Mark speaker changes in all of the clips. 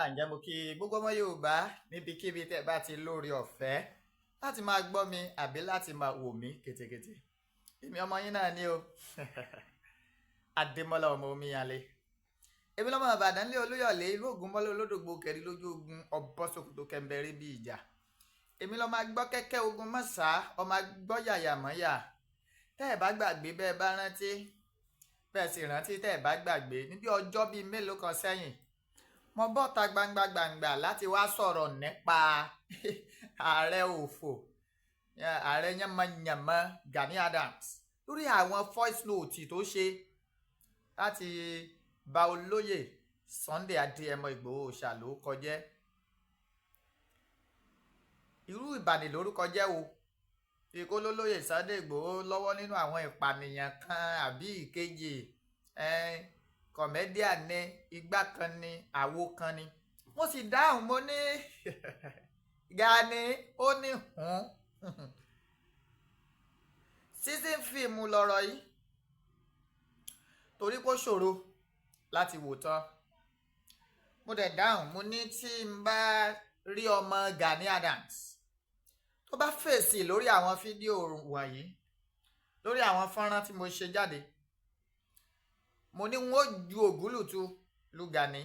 Speaker 1: Ǹjẹ́ mo kí gbogbo ọmọ Yorùbá níbikíbi tẹ́ bá ti lórí ọ̀fẹ́ láti máa gbọ́ mi àbí láti máa wò mí ketekete. Èmi ọmọ yín náà ni o, Adémọ́lá ọmọ Omíyalé. Èmi lọ́mọ Ìbàdàn lé Olúyọ̀lé, ìlú Ògúnmọ́lá olódògbò kẹrí lójú ogun, ọbọ̀ Sòkòtò kẹ̀mbẹ̀rẹ̀ bí ìjà. Èmi lọ́mọ agbọ́ kẹ́kẹ́ ogun mọ́sá, ọmọ agbọ́ yàyà mọ́yà. Tẹ́ ẹ̀ bá gbàgbé, bẹ́ẹ̀ bá rántí, bẹ́ẹ̀ sì rántí, tẹ́ ẹ̀ bá gbàgbé, níbi ọjọ́ bíi mélòó kan sẹ́yìn, mo bọ́ta gbangba gbangba láti wá sọ̀rọ̀ nípa ààrẹ òfò, ààrẹ yánmọ́yánmọ́ Gani Adams, lórí àwọn voice note tó ṣe láti ba olóyè Sunday Adéyẹmọ Ìgbòho ṣàlò kọjẹ́. Irú ìbànilórúkọ jẹ́ wo ikú lólóyè Sunday Ìgbòho lọ́wọ́ nínú àwọn ìpànìyàn kan àbí ìkejì, kọ̀mẹ́díà ní igbá kan ní àwo kan ni. Mo sì dáhùn, mo ní Gani ó ní hùn season fíìmù lọ̀rọ̀ yìí, torí kó ṣòro láti wò tán. Mo dẹ̀ dáhùn, mo ní tí n bá rí ọmọ Gani Adams tó bá fèsì lórí àwọn fídíò wọ̀nyí, lórí àwọn fọ́nrán tí mo ṣe jáde, mo ní wọn ó ju ògúlùtù lu Gani.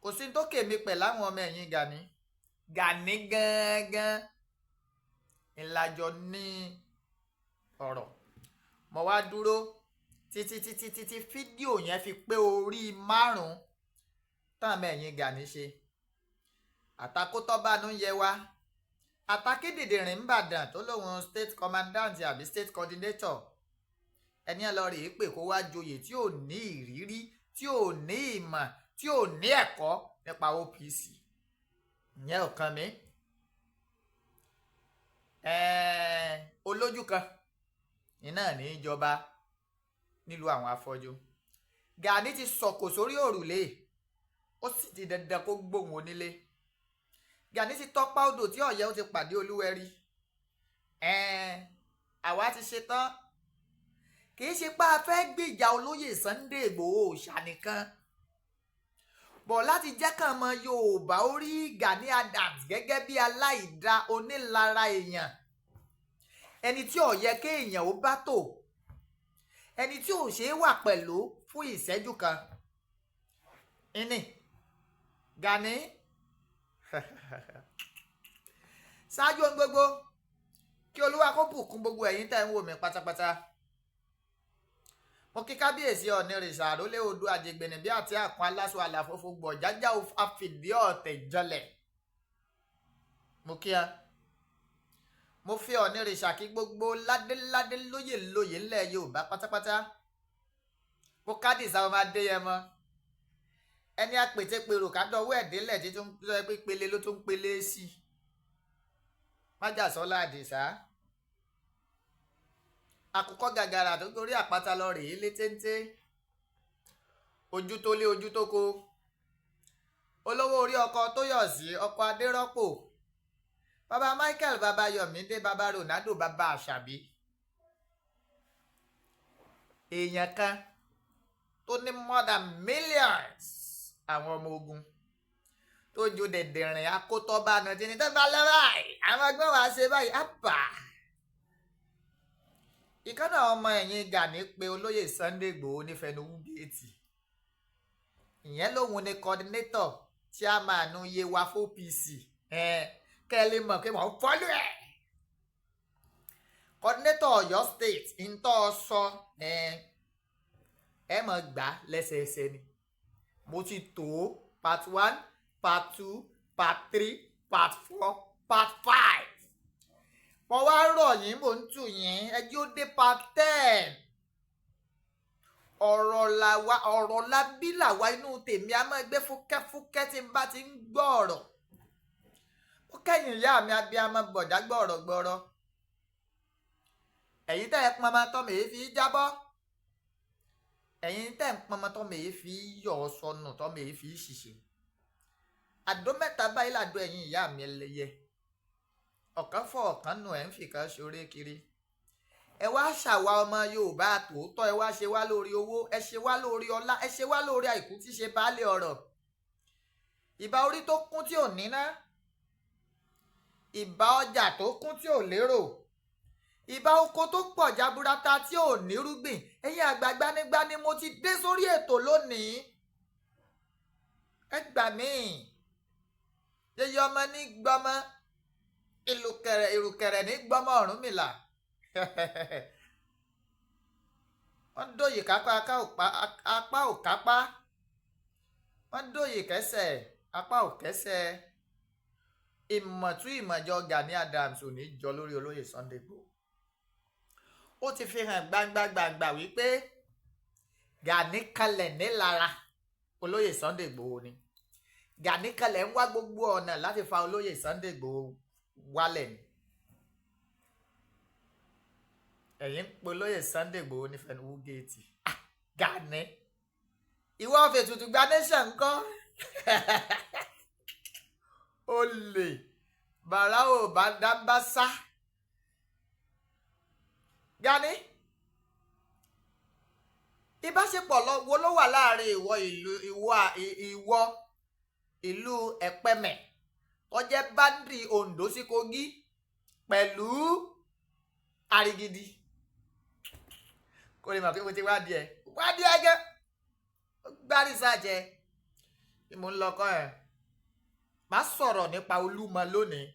Speaker 1: Kò sí tó kèmí pẹ̀lú àwọn ọmọ ẹ̀yìn Gani. Gani gangan ńlájọ ní ọ̀rọ̀. Mo wá dúró títí títí títí fídíò yẹn fi pé orí 5 tán ọmọ ẹ̀yìn Gani ṣe. Àtakótọ́bánu yẹ wá, àtàkédèdèrìn ńbàdàn tó lóun state commandant àbí state coordinator, ẹni ẹ lọ rèé pé kó wá joyè tí ò ní ìrírí, tí ò ní ìmọ̀, tí ò ní ẹ̀kọ́ nípa OPC, ìyẹn ò kàn mí. Olójú kan iná ní ìjọba nílùú àwọn afọ́jú. Gani ti sọ̀kò sórí òrùlé, ó sì di dandan kó gbóhùn onílé. Gani ti tọpa odò tí ọ̀yẹ́ ó ti pàdé olúwẹ̀rí. Àwa ti ṣe tán. Kì í ṣe pé a fẹ́ gbìjà olóyè Sunday Ìgbòho ṣà nìkan bọ̀ láti jẹ́ kàn mọ́ Yorùbá ó rí Gani Adams gẹ́gẹ́ bí aláìda, onílara èèyàn, ẹni tí ò yẹ kéèyàn ó bá tò, ẹni tí ò ṣeé wà pẹ̀lú fún ìṣẹ́jú kan. Ìní Gani, ṣáájú ohun gbogbo, kí Olúwa kó bùkún gbogbo ẹ̀yin tẹ́ ń wò mí pátápátá. Mo kí kábíyèsí Ọ̀nìrìṣà, àrólé odò àjẹgbẹ̀nì bí àti àkùn aláṣọ àlàfófó gbọ̀jájá àfìdí ọ̀tẹ̀ jọlẹ̀. Mo kí ẹ. Mo fi Ọ̀nìrìṣà kí gbogbo ládéládé, lóyè lóyè ńlẹ̀ Yorùbá pátápátá. Mo kádìsá ọmọ Adéyẹmọ, ẹni àpètépèrò ká dọwọ́ ẹ̀ délẹ̀ tí tó ń sọ pé pele ló tó ń pele sí i. Májàsọ́lá Àdìsá, àkùkọ gàgàrà tó gorí àpáta lọ rèé lé téńté, ojú tó lé ojú tó ko, olówó orí ọkọ tó yọ̀ sí ọkọ Adérọ́pò, baba Michael, baba Yọ̀mídé, baba Ronaldo, baba Àṣàbí. Èèyàn kan tó ní more than millions àwọn ọmọ ogun tó ju dẹ̀dẹ̀rìn akótọ́bánu tí ní tó bá lọ báyìí, àwọn ọgbọ́n wàá ṣe báyìí àbá. Ìkànnì ọmọ ẹ̀yìn Gani pé olóyè Sunday Igboho nífẹ̀ẹ́nu géètì, ìyẹn lòun ni coordinator, chairman Yewa OPC. Kẹ́ ẹ lè mọ̀ pé wọ́n fọ́lú ẹ̀. Coordinator Ọ̀yọ́ State ntọ́ sọ ẹ mọ̀ gbà lẹ́sẹẹsẹ ni. Mo ti tó part 1, part 2, part 3, part 4, part 5. Mo wá rọ̀ yín, mò ń tù yín, ẹjẹ́ ó dé part 10. Ọ̀rọ̀ làwa, ọ̀rọ̀ la bí làwa. Inú tèmi a máa gbé fúkẹ́fúkẹ́ tí n bá ti ń gbọ́ ọ̀rọ̀. Ó kẹ́yìn ìyá mi abiyamọ bọ̀já gbọ̀rọ̀ gbọ̀rọ̀. Ẹ̀yin tẹ́ ẹ pọnmọ tọ́ mi fi jábọ́, ẹ̀yin tẹ́ ẹ pọnmọ tọ́ mi fi yọ̀ sọnù, tọ́ mi fi ṣìṣe. Àdó mẹ́ta báyìí làdó ẹ̀yin ìyá mi ẹlẹ́yẹ, ọ̀kan fọ́ ọ̀kan nù, ẹ̀ ń fìkan ṣoré kiri. Ẹ wá ṣàwa ọmọ Yorùbá tòótọ́, ẹ wá ṣe wá lórí owó, ẹ ṣe wá lórí ọlá, ẹ ṣe wá lórí àìkú tí ṣe baálé ọ̀rọ̀. Ìbà orí tó kún tí ò níná, ìbà ọjà tó kún tí ò lérò, ìbà oko tó pọ̀ jaburata tí ò nírúgbìn. Ẹ̀yin àgbààgbà nígbà ni mo ti dé sórí ètò lónìí. Ẹ gbà mí, yẹyẹ ọmọ ní gbọmọ, ìlùkẹ̀rẹ̀ ìrùkẹ̀rẹ̀ ní gbọmọ Ọ̀rúnmìlà. Wọ́n dòyè kápá apá ò kápá, wọ́n dòyè kẹsẹ̀ apá ò kẹsẹ̀. Ìmọ̀tún ìmọ̀jọ Gani Adams ò ní jọ lórí olóyè Sunday Igboho. Ó ti fi hàn gbangba gbangba wípé Gani kalẹ̀ nílara olóyè Sunday Igboho ni. Gani kalẹ̀ ń wá gbogbo ọ̀nà láti fa olóyè Sunday Igboho wálẹ̀ ni. Ẹ̀yin ń pe olóyè Sunday Igboho ní Fẹnuwú géètì. Gani, ìwọ fètùtù gba nation ńkọ́? Olè bàrà ò bá dábàá sá. Gani, ìbáṣepọ̀ wo ló wà láàrin ìwọ ìlú ìwọ ìlú Ẹ̀pẹ̀mẹ̀ tó jẹ́ báńdì Oǹdó sí Kogi pẹ̀lú Arigidi? Kò lè mọ̀ pé mo ti wádìí ẹ̀ wádìí ẹ̀ gẹ́ gbá rìsáàjẹ bí mo ń lọ kọ́ ẹ̀. Má sọ̀rọ̀ nípa Olúmọ lónìí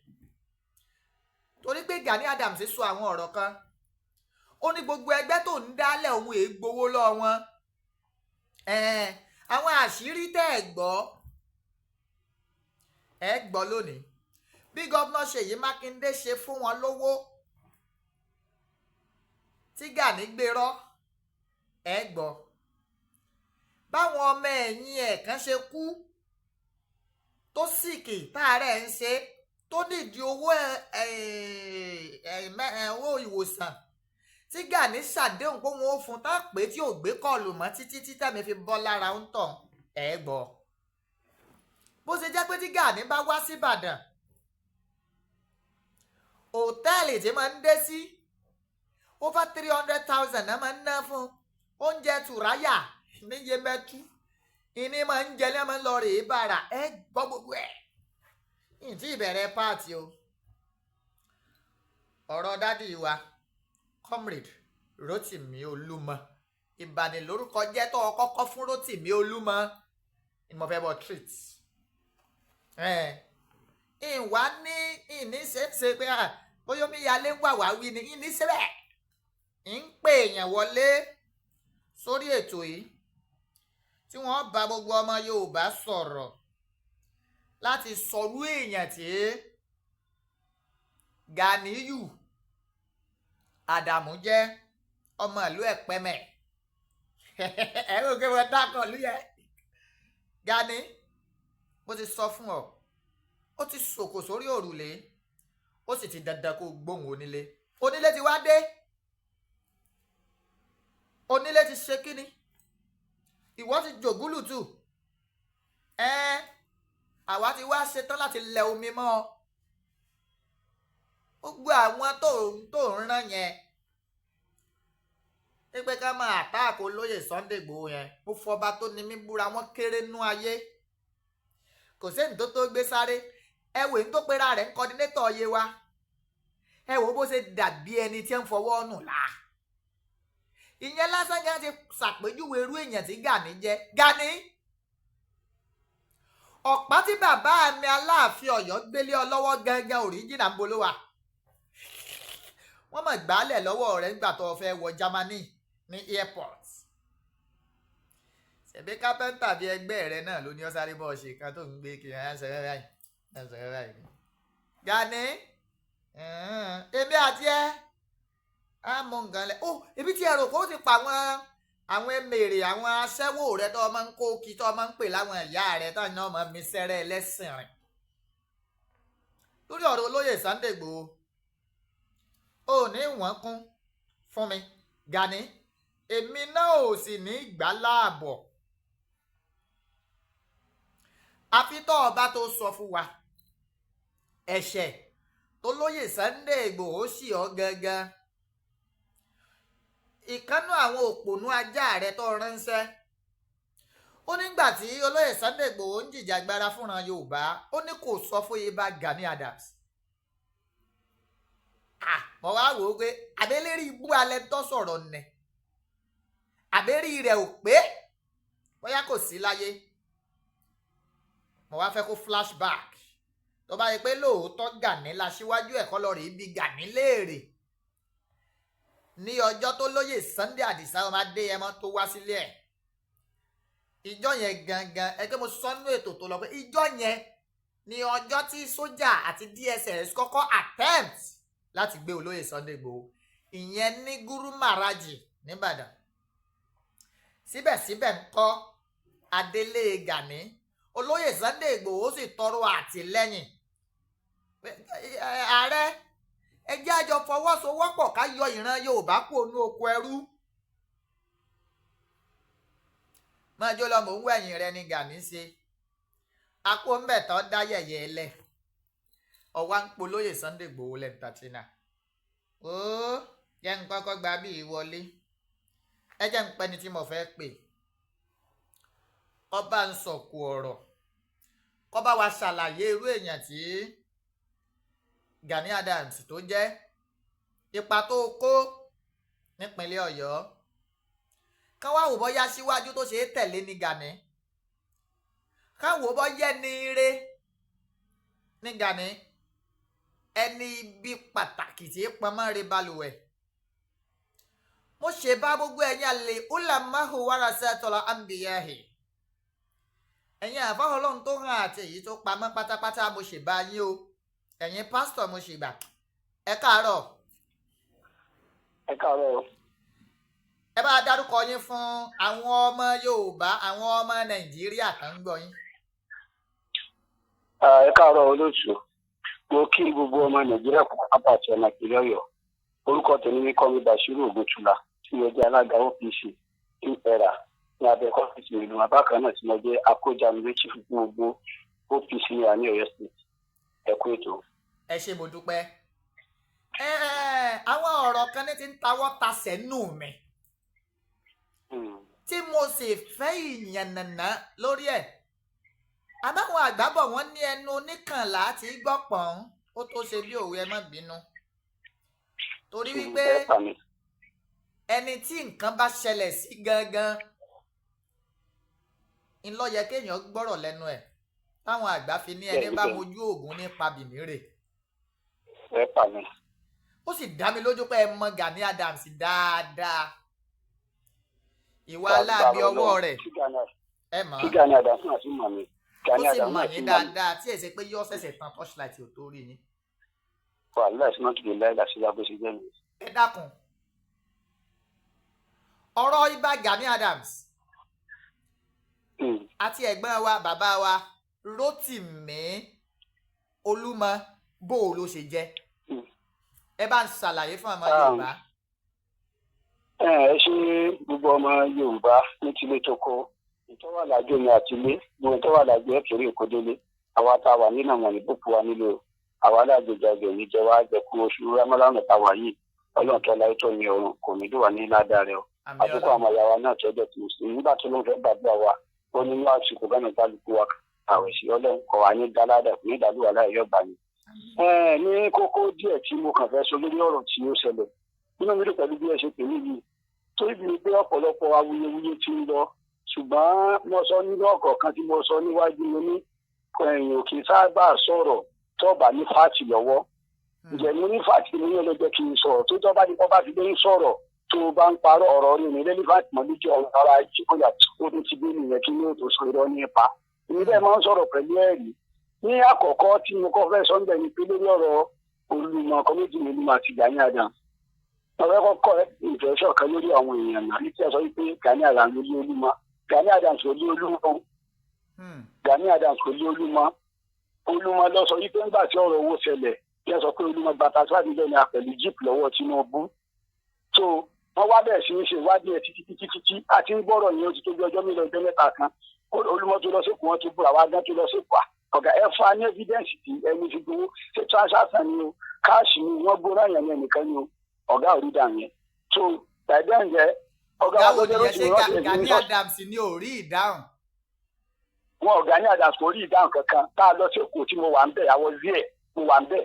Speaker 1: torí pé Gani Adams sọ àwọn ọ̀rọ̀ kan. Ó ní gbogbo ẹgbẹ́ tó ń dálẹ̀ òun èé gbowó lọ́wọ́ wọn. Àwọn àṣírí tẹ́ ẹ̀ gbọ́ ẹ̀ gbọ́ lónìí bí gómìnà Ṣèyí Mákindé ṣe fún wọn lówó tí Gani gbérọ́ ẹ̀ gbọ́, báwọn ọmọ ẹ̀yìn ẹ̀ kan ṣe kú tó sìkì táàrẹ̀ ń ṣe tó nídìí owó owó ìwòsàn tí Gani ṣàdéhùn pé òun ó fún tá pé tí ò gbé kọ́ọ̀lù mọ́ títí tí tẹ̀mí fi bọ́ lára ń tàn ẹ̀ gbọ́. Bó ṣe jẹ́ pé tí Gani bá wá síbàdàn, òtẹ́ẹ̀lì tí máa ń dé sí over 300,000 náà máa ń ná fún oúnjẹ tùráyà ní Yemẹtu ìní máa ń jẹ ní máa ń lọ rèé bàrà. Ẹ gbọ́ gbogbo ẹ̀ ìtì ìbẹ̀rẹ̀ páàtì o. Ọ̀rọ̀ dádì wa Comrade Rotimi Olúmọ, ìbànilórúkọ jẹ́ tó kọ́kọ́ fún Rotimi Olúmọ ni mo fẹ́ bọ́ treat. Ìwà ní ìní ṣeéṣe pé bóyá omi yalé ń wà wá wí ni ìní ṣe bẹ́ẹ̀ ń pè èèyàn wọlé sórí ètò yìí tí wọ́n bá gbogbo ọmọ Yorùbá sọ̀rọ̀ láti sọ̀rú èèyàn tí Ganiyu Adamu jẹ́, ọmọ ìlú Ẹ̀pẹ̀mẹ̀. Ẹ̀rọ kí wọ́n dákọ̀ lú yẹ. Gani, mo ti sọ fún ọ, ó ti sòkò sórí òrùlé, ó sì ti dandan kó gbóhùn onílé. Onílé ti wá dé, onílé ti ṣe kíni, ìwọ ti jògúlùtù, àwa ti wá ṣetán láti lẹ omi mọ́ ọ. Gbogbo àwọn tó ń rán yẹn pé ká máa àtáàkò lóyè Sunday Igboho yẹn, mo fọba tó ní mí búra, wọ́n kéré nú ayé, kò sẹ́ni tó tó gbé sáré. Ẹ wò ní tó pera rẹ̀ ń kọ́dínétọ̀ yé wa, ẹ wò bó ṣe dàbí ẹni tí ń fọwọ́ nù la. Ìyẹn lásán gan ti ṣàpèjúwe irú èèyàn tí Gani jẹ́. Gani, ọ̀pá tí bàbá mi Aláàfin Ọ̀yọ́ gbélé ọ lọ́wọ́ gangan òríjìnà ń bolo wa. Wọ́n mọ̀ gbálẹ̀ lọ́wọ́ rẹ̀ nígbà tó fẹ́ wọ Germany ní airport. Ṣebí kápẹ́ńtà bíi ẹgbẹ́ rẹ náà ló ní ọ́ sáré bọ́ ṣe kan tó ń gbé kiri ẹ̀ ṣe báyìí ẹ̀ ṣe báyìí. Gani, èmi àti ẹ á mọ nǹkan lẹ. Ó ebi tí ẹ rò kó ti pa àwọn emèrè àwọn aṣẹ́wó rẹ tó máa ń kó kí tó máa ń pè láwọn ìyá rẹ tó náà máa mi sẹ́rẹ́ ẹlẹ́sìn rìn. Lórí ọ̀rọ̀ olóyè Sunday Igboho, ò ní wọ́n kún fún mi Gani, èmi náà ò sì ní gbà láàbọ̀. Àfi tó ọba tó sọ fún wa ẹ̀ṣẹ̀ tó lóyè Sunday Igboho sì ọ́ gangan. Ìkánú àwọn òpònú ajá rẹ tó ránṣẹ́ Ó nígbà tí olóyè Sunday Igboho ń jìjàgbara fúnra Yorùbá, ó ní kò sọ fún Ìbà Gani Adams. Ah, mo wá wò ó pé àbẹ́lẹ́rì ibú alẹ́ tó sọ̀rọ̀ nẹ̀, àbẹ́rí rẹ̀ ò pé, bóyá kò sí láyé. Mo wá fẹ́ kó flashback, tó bá yẹ pé lóòótọ́ Gani la síwájú ẹ̀kọ́ lọ rèé bí Gani léèrè ní ọjọ́ tó lóyè Sunday Adisa ọmọ Adéyẹmọ tó wá sílé ẹ̀, ìjọ yẹn gangan. Ẹgbẹ́ mo sọ nínú ètò tó lọ pé ìjọ yẹn ní ọjọ́ tí sójà àti DSS kọ́kọ́ attempt láti gbé olóyè Sunday Igboho, ìyẹn ní Guru Maraji nìbàdàn. Síbẹ̀síbẹ̀ ńkọ́, Adélé Gani, olóyè Sunday Igboho sì tọrọ àtìlẹ́yìn ààrẹ, ẹ jẹ́ àjọ fọwọ́sowọ́pọ̀ ká yọ ìran Yorùbá kúrò ní oko ẹrú. Máa jó lọ, mò ń wẹ̀yìn rẹ ni Gani ṣe akó mbẹ̀tọ́ dá yẹ̀yẹ́ lẹ̀, ọ̀wá ń polóyè Sunday Igboho lẹ́ńtàtínà. Ó jẹ́ ń kọ́kọ́ gba bí ìwọlé, ẹ jẹ́ ń pẹ́ni tí mo fẹ́ pè, ọba ń sọ̀kù ọ̀rọ̀, kó bá wa ṣàlàyé irú èèyàn tí Gani Adams tó jẹ́, ipa tó kó nípínlẹ̀ Ọ̀yọ́, kán wá wò bóyá síwájú tó ṣe é tẹ̀lé ní Gani, kán wò bóyá ẹni ire ní Gani, ẹni ibi pàtàkì tí pọnmọ́ re balùwẹ̀. Mo ṣe bá gbogbo ẹ̀yin àlè ulamahu warasatul anbiyahi, ẹ̀yin àfáà Ọlọ́run tó hàn àti èyí tó pamọ́ pátápátá, mo ṣe bá yín o. Ẹ̀yin pásítọ̀, mo ṣe gbà. Ẹ káàárọ̀.
Speaker 2: Ẹ káàárọ̀.
Speaker 1: Ẹ bá dárúkọ yín fún àwọn ọmọ Yorùbá, àwọn ọmọ Nàìjíríà tó ń gbọ́ yín.
Speaker 2: Ẹ káàárọ̀ olóòtú. Mo kí gbogbo ọmọ Nàìjíríà pàápàá àti ọmọ ìpínlẹ̀ Ọ̀yọ́. Orúkọ tèmi ní Kọ́mi Bashiru Ògúntúlá, tí mo jẹ́ alága OPC ní era ní abẹ́ kọ́fíìsì ìlú abákan náà, tí mo jẹ́ akójàmílétí fún gbogbo OPC ní àní Ọ̀yọ́ State. Ẹ kú ètò.
Speaker 1: Ẹ ṣé, mo dúpẹ́. Àwọn ọ̀rọ̀ kan ní ti ń tawọ́ tasẹ̀ nù mí tí mo sì fẹ́ ìyànnànà lórí ẹ̀. Àbáwọn àgbà bọ̀, wọ́n ní ẹnu oníkànlá tí gbọ́ pọ̀n ó tó ṣe bí òwe. Ẹ má bínú, torí wípé ẹni tí nǹkan bá ṣẹlẹ̀ sí gangan ńlọ yẹ kéèyàn gbọ́rọ̀ lẹ́nu ẹ̀, táwọn àgbà fi ní ẹni bá mojú ògùn nípa bìnírè. Ó sì dá mi lójú pé ẹ mọ Gani Adams dáadáa, ìwà aláàbí ọwọ́ rẹ̀ ẹ mọ̀.
Speaker 2: Kí Gani Adams náà sì mọ̀ mi.
Speaker 1: Ó sì mọ̀ yín dáadáa, tí ẹ ṣe pé yọ ṣẹ̀ṣẹ̀ tan torchlight ò tó rí yín.
Speaker 2: Wàhálà ìṣúná tó lè láì láṣẹ bó ṣe jẹ́ mi.
Speaker 1: Ẹ dákun, ọ̀rọ̀ Ìbà Gani Adams àti ẹ̀gbọ́n wa, bàbá wa Rótìmí Olúmọ, bó o ló ṣe jẹ́, ẹ bá ń ṣàlàyé fún ọmọ Yorùbá.
Speaker 2: Ẹ ṣe, gbogbo ọmọ Yorùbá ní tilé toko, ìtọ́wà lájò ní àtìlé, gbogbo ìtọ́wà lájò ẹ̀kẹ́rẹ́ èkó délé, àwa tá a wà nínú àwọn ìbùkún wa nílò àwa alájòjì àjò ní jẹ wá jẹkú oṣù rámọ́lámù tá a wà yìí. Ọlọ́run tó láyé tó ní ọ̀run kò ní dùn wá ní ládàá rẹ o. Àdúgbò àwọn ìyá wa náà tọ́jọ́ tó ń nígbà tó ló ń fẹ́ gbàdúrà wa, ó ní ní àsìkò bẹ́ẹ̀ ní kálukú wa àwẹ̀ sí Ọlọ́run kọ̀ wá ní dáládà ní ìdádúrà láì yọ̀gbà ni. Ní kókó díẹ̀ tí mo kàn fẹ́ sọ lórí ọ̀rọ̀ tí ó ṣẹlẹ̀, nínú mi dùn pẹ̀lú bí ẹ ṣe pè mí yìí, torí bí pé ọ̀pọ̀lọpọ̀ awuyewuye ti ń lọ, ṣùgbọ́n mo sọ nínú ọ̀kọ̀ọ̀kan tí mo sọ níwájú, mo ní ẹ̀yìn òkè sábà sọ̀rọ̀ tọ́ọ̀bà ní fact lọ́wọ́. Ǹjẹ́ mo ní fact ní ọlọ́jọ́ kí n sọ̀rọ̀ tó tọ́ bá ní bá fi dé ń sọ̀rọ̀, tó o bá ń parọ́ ọ̀rọ̀ rí mi lẹ́ni fact mọ́ lójú ọ̀rọ̀ ara ìjìkọ̀yà ó tún ti gbé nìyẹn, kí ní òtò sọ irọ́ nípa èmi bẹ́ẹ̀ máa ń sọ̀rọ̀ pẹ̀lú ẹ̀rí. Ní àkọ́kọ́ tí mo kọ́ fẹ́ sọ ń bẹ̀ ni pé lórí ọ̀rọ̀ Olúmọ, kọ́méjì Olúmọ àti Gani Adams, ọ̀rẹ́ kọ́kọ́ ìfẹ́ kan lórí àwọn èèyàn náà ní tí a sọ wípé Gani Adams ló lé Olúmọ. Gani Adams ló lé Olúmọ. Gani Adams ló lé Olúmọ. Olúmọ lọ sọ wípé nígbà tí ọ̀rọ̀ owó ṣẹlẹ̀, tí a sọ pé Olúmọ gba 35 million pẹ̀lú jeep lọ́wọ́ Tinubu, so wọ́n wá bẹ̀rẹ̀ sí ní ṣe ìwádìí ẹ̀ títí títí títí àti ń gbọ́rọ̀ yẹn, ó ti tó bí ọjọ́ mélòó, ọjọ́ mẹ́ta kan. Olúmọ tó lọ sípò, wọn tó búra wá gán tó lọ sípò. Ọ̀gá, ẹ fa ní evidence tí ẹni fi gbowó, ṣé transaction ni o, cash ni wọ́n gbóná yẹn ní ẹnìkan ni o, ọ̀gá ò rí dà yẹn. So by then jẹ́
Speaker 1: ọ̀gá wo nìyẹn? Ṣé Gani Adams ni ò rí ìdáhùn?
Speaker 2: Wọn ò Gani Adams kò rí ìdáhùn kankan. Tá a lọ sí Èkó tí mo wà ń bẹ̀, àwọn díẹ̀ mo wà ń bẹ̀,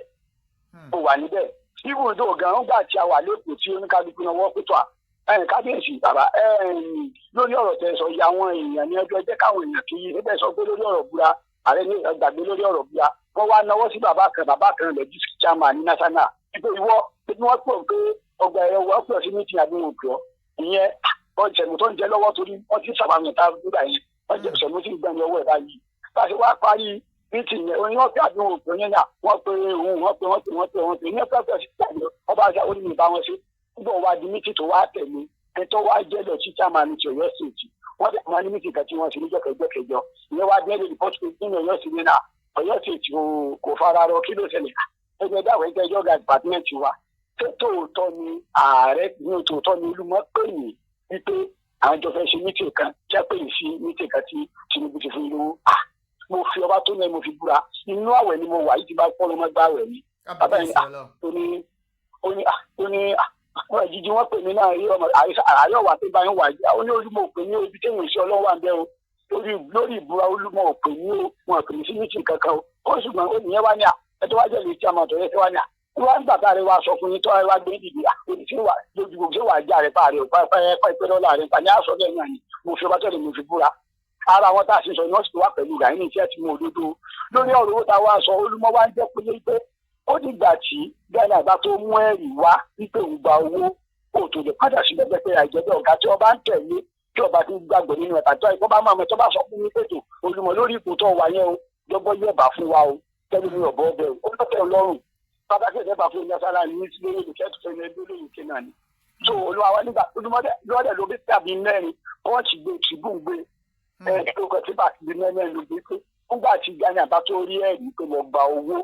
Speaker 2: mo wà níbẹ̀. Ibùdó gan ń gbà tí a wà lẹ́kọ̀ọ́ tí oníkálukú náà wọ́n pẹ̀tọ́ à kábíyèsí bàbá, lórí ọ̀rọ̀ tẹ́ sọ yìí, àwọn èèyàn ní ẹjọ́ jẹ́ káwọn èèyàn kì í ẹgbẹ́ sọ pé lórí ọ̀rọ̀ búra, ààrẹ ní gbàgbé lórí ọ̀rọ̀ búra. Wọ́n wá náwó sí bàbá kan, bàbá kan lọ district chairman ní national, wípé ìwọ pé wọ́n pọ̀ pé ọgbà ẹ̀rọ wọ́n pọ̀ sí meeting àbí wọn pọ̀ ìyẹn ọ̀sẹ̀mù tó ń jẹ lọ́wọ́, torí wọ́n ti sábà mẹ́ta nígbà yẹn, wọ́n jẹ ọ̀sẹ̀mù tí ń gbẹ̀mí ọwọ́ ẹ̀ báyìí. Bá a ṣe wá parí meeting yẹn, oyin wọ́n pè àbí wọn pè yẹn yà, wọ́n pe òun, wọ́n pe, wọ́n pe, wọ́n pe, wọ́n pe ìyẹn pẹ́ sí ìpàdé ọba àṣà ó ní mi bá wọn ṣe. Nígbà wá di meeting tó wá tẹ̀lé, ẹni tó wá jẹ́ lọ sí chairman ti Ọ̀yọ́ State, wọ́n tẹ̀ máa ní meeting kan tí wọ́n ṣe níjọ́ kẹjọ kẹjọ, ìyẹn wá dé report pé nínú Ọ̀yọ́ State náà, Ọ̀yọ́ State kò fara rọ. Kí ló ṣẹlẹ̀? Ẹgbẹ́ dáwọ̀ ẹgbẹ́ ẹjọ́ ga department wa tó tòótọ́ ni ààrẹ ní tòótọ́ ni Olúmọ pè ní wípé àwọn jọ fẹ́ ṣe meeting kan tí a pè ní sí meeting kan tí Tinubu ti fún yín lówó. Mo fi ọba tó ní mo fi búra, inú àwẹ̀ ni mo wà yìí, ti bá pọ́n lọ́mọ gbá àwẹ̀ mi. Bàbá yẹn ó ní jíjí wọ́n pè mí náà rí ọmọ àárẹ̀ wà tó bá yín wà yìí. Ó ní Olúmọ ò pè ní ojú téèyàn iṣẹ́ ọlọ́wà ń bẹ́ o, lórí ìbúra, Olúmọ ò pè ní o, wọn pè ní sí meeting kankan o. Ó ṣùgbọ́n ó nìyẹn wá ní à ẹ tó wá jẹ́ lè tí a máa tọ̀rẹ́ tó wá ní à wọ́n gbà tá a rẹ wá sọ fún yín tó wá gbé dìde à òní tí wà lójú gbogbo ṣé wàá já rẹ pa rẹ o pa pa pa ìpẹ́ lọ́la rẹ pa ní àṣọ bẹ́ẹ̀ náà ni. Mo fi ọba tẹ̀lé, mo fi búra, ara wọn tá a sì sọ ní wọ́n sì wá pẹ̀lú gàrí ní iṣẹ́ tí mo òdodo lórí ọ̀rọ̀ owó tá a wá sọ. Olúmọ wá ń jẹ́ pé pé ó dìgbà tí Gani àgbà tó mú ẹ̀rí wá wípé òun gba owó kó tó lè padà sí ẹgbẹ́, pé àìjẹ́bẹ́ ọ̀gá tí ọba ń tẹ̀lé, tí ọba ti gbàgbọ́ nínú ẹ̀ tàbí tó bá máa mọ̀ tó bá sọ fún mi pé tó Olúmọ lórí ipò tó wà yẹn o, dọ́gbọ́n yóò bá fún wa o, tẹ́lẹ̀ mi ọ̀bọ ọbẹ̀ o, ó lọ́tẹ̀ ọlọ́run pàtàkì ìjọba fún ìyá ní lórí ìfẹ́ tó fẹ́ lórí ìfẹ́ náà ni. So olúwa wa nígbà olúmọdé lọ́dẹ̀ ló bí tàbí mẹ́rin, Punch gbé, Tribune gbé, ẹ̀ lóko tí bá ti mẹ́rin ló gbé pé nígbà tí Gani àbá tó rí ẹ̀rí pé mo gba owó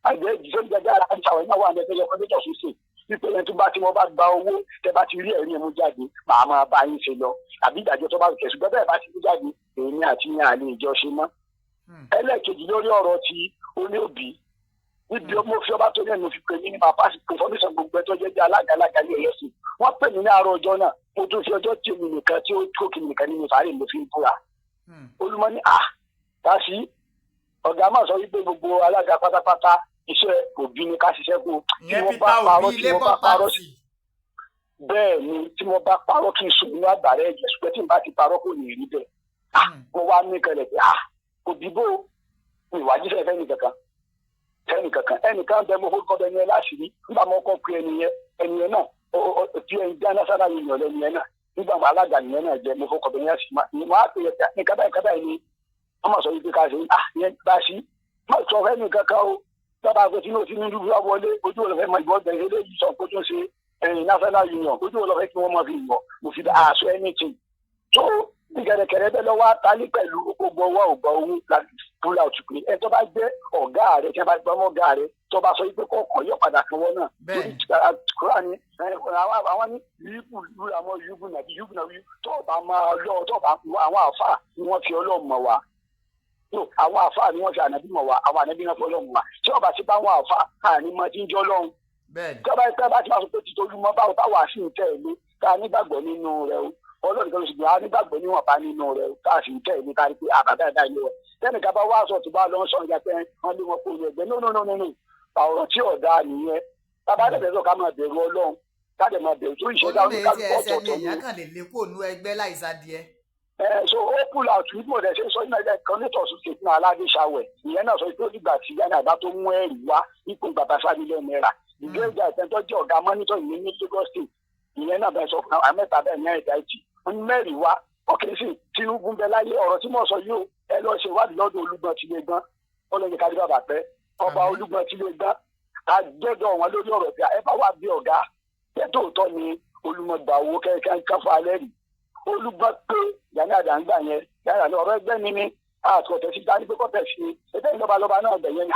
Speaker 2: àgbẹ̀ ìdíjọ́ ìjọba ara ń ṣàwọn ìnáwó àmì ẹgbẹ́ ọkọ̀ ṣoṣo wípé ẹni tó bá tí mo bá gba owó, tẹ bá ti rí ẹ̀rí ẹ̀mú jáde, màá máa bá yín ṣe lọ àbí ìdájọ́ tó bá kẹ̀sùn bẹ́ẹ̀ bá ti mú jáde, èmi àti yín àlè ìjọ ṣe mọ́. Ẹlẹ́ẹ̀kejì, lórí ọ̀rọ̀ ti oní òbí níbi mo fi ọba tó ní ẹnu fi pè mí ní bàbá information gbogbo ẹ tó jẹ́ bí alága alága ní Ọ̀yọ́ sí, wọ́n pè mí ní àárọ̀ ọjọ́ náà. Mo tún fi ọjọ́ tí èmi nìkan tí ó tó kí nìkan nínú sàárè mo fi ń búra. Olúmọ ní à tàṣí ọ̀gá máa sọ wípé gbogbo alága pátápátá, iṣẹ́ òbí ni ká ṣiṣẹ́ kó tí
Speaker 1: Ìyẹn
Speaker 2: wọ́n bá
Speaker 1: Peter
Speaker 2: parọ́
Speaker 1: Obi,
Speaker 2: tí wọ́n bá
Speaker 1: Labour
Speaker 2: parọ́
Speaker 1: Party.
Speaker 2: Bẹ́ẹ̀ ni, tí wọ́n bá parọ́ kí n sùn nínú àgbàrá ẹ̀jẹ̀, ṣùgbọ́n tí n bá ti parọ́ kò ní rí bẹ́ẹ̀. Mo wá ní kẹlẹ̀ pé kò dìbò ìwà jíṣẹ́ fẹ́ni kankan, fẹ́ni kankan. Ẹnìkan bẹ, mo kọ́ bẹ ní ẹ láṣìírí. Nígbà mo kọ́ pé ẹni yẹn, ẹni yẹn náà tí ẹni dáná sára yìnyín lẹ́ni yẹn náà, nígbà mo alága nìyẹn náà jẹ, mo fọkọ̀ bẹ ní láṣìírí, mo á pè é nǹkan báyìí, nǹkan báyìí ni wọ́n máa sọ wípé ká ṣe. Yẹn bá sí má sọ fẹ́ni kankan o. Bàbá àgbẹ̀ Tinubu, Tinubu wá wọlé, ojú olùfẹ́ mọ ìbọn bẹ̀rẹ̀ eléyìí sọ pé tó ń ṣe ẹ̀yìn national union, ojú olùfẹ́ kí wọ́n máa fi wọ̀ mo fi aṣọ anything tó ní kẹ̀rẹ̀kẹ̀rẹ̀ bẹ́ẹ̀ lọ́wọ́ àtàlí pẹ̀lú gbogbo ọwọ́ ògbà owó láti pull out pé ẹ tó bá jẹ́ ọ̀gá rẹ̀, tí wọ́n bá gbọ́ mọ́ ọ̀gá rẹ̀, tó bá sọ wípé kọ̀ọ̀kan yóò padà kan wọ́n náà. Kúrò ní àwọn ní yíkù lúra mọ́ yíkù nàbí yíkù nàbí tó bá máa lọ tó bá àwọn àáfàá ni wọ́n fi Ọlọ́run mọ̀ wá. No, àwọn àáfàá ni wọ́n fi ànábì mọ̀ wá, àwọn ànábì náà fi Ọlọ́run wá. Tí ọba ti bá àwọn àáfàá àní mọ tí ń jọ́ lọ́hùn. Tí ọba ìpẹ́ bá ti máa sọ pé títí olúmọ báwo táwa sì ń tẹ̀lé tá a nígbàgbọ́ nínú rẹ̀ o, Ọlọ́run kan ṣùgbọ́n a nígbàgbọ́ níwọ̀nba nínú rẹ̀ o, tá a sì ń tẹ̀lé ká rí pé àbàdà ìdá ilé rẹ̀ tẹ́nìkan bá wá sọ tó bá lọ sọ ìjà pé wọ́n lé wọn kó ní ẹgbẹ́. No, no, no, no, no, ọ̀rọ̀ tí ọ̀dà nìyẹn. Bàbá dẹ̀ sọ ká máa bẹ̀rù Ọlọ́run, ká dẹ̀ máa bẹ̀rù tó ìṣẹ̀dá
Speaker 1: Olúmọ etí
Speaker 2: oníkálukú
Speaker 1: ẹsẹ̀ ni
Speaker 2: ọ̀tọ̀ọ̀tọ̀ ni.
Speaker 1: Èèyàn kàn lè lé kó nu ẹgbẹ́ láìsá díẹ̀.
Speaker 2: Ẹ so ó pull out bí mo dẹ̀ ṣe sọ nínú ẹgbẹ́ kan ní Ọ̀ṣun State náà, aládéṣàwẹ̀ ìyẹn náà sọ pé ó dìgbà tí Gani àbá tó mú ẹ̀rí wá ipò bàbá 5 million naira. Ìgbéga ìtẹ́jọ́ jẹ́ ọ̀gá monitor ìyẹn ní Lagos State, ìyẹn náà bẹ sọ fún àwọn mẹ́ta bẹ́ẹ̀ ní ẹ̀dá ìtì wọ́n ní mẹ́rin wá. Ókè sí Tinubu ń bẹ láyé, ọ̀rọ̀ tí mo sọ yìí o, ẹ lọ ṣe ìwádìí lọ́dọ̀ Olúgbọ́n ti lè gbọ́n ọlọ́yin kárí bàbá pẹ́ ọba.
Speaker 1: Àmín.
Speaker 2: Olúgbọ́n ti lè gbọ́n àjọjọ wọn lórí ọ̀rọ̀ bí ẹ bá wà bí ọ̀gá tẹ́tòótọ́ ni Olúmọgbà owó kẹ́kẹ́ káfọ́ alẹ́ rí Olúgbọ́n pé Gani Adams gbà yẹn, Gani Adams ọ̀rọ̀ ẹgbẹ́ mi ni àtọ̀tẹ̀ sí dání pé kọ́tẹ̀ sí ẹgbẹ́ ìjọba lọ́ba náà gbẹ̀ yẹn ni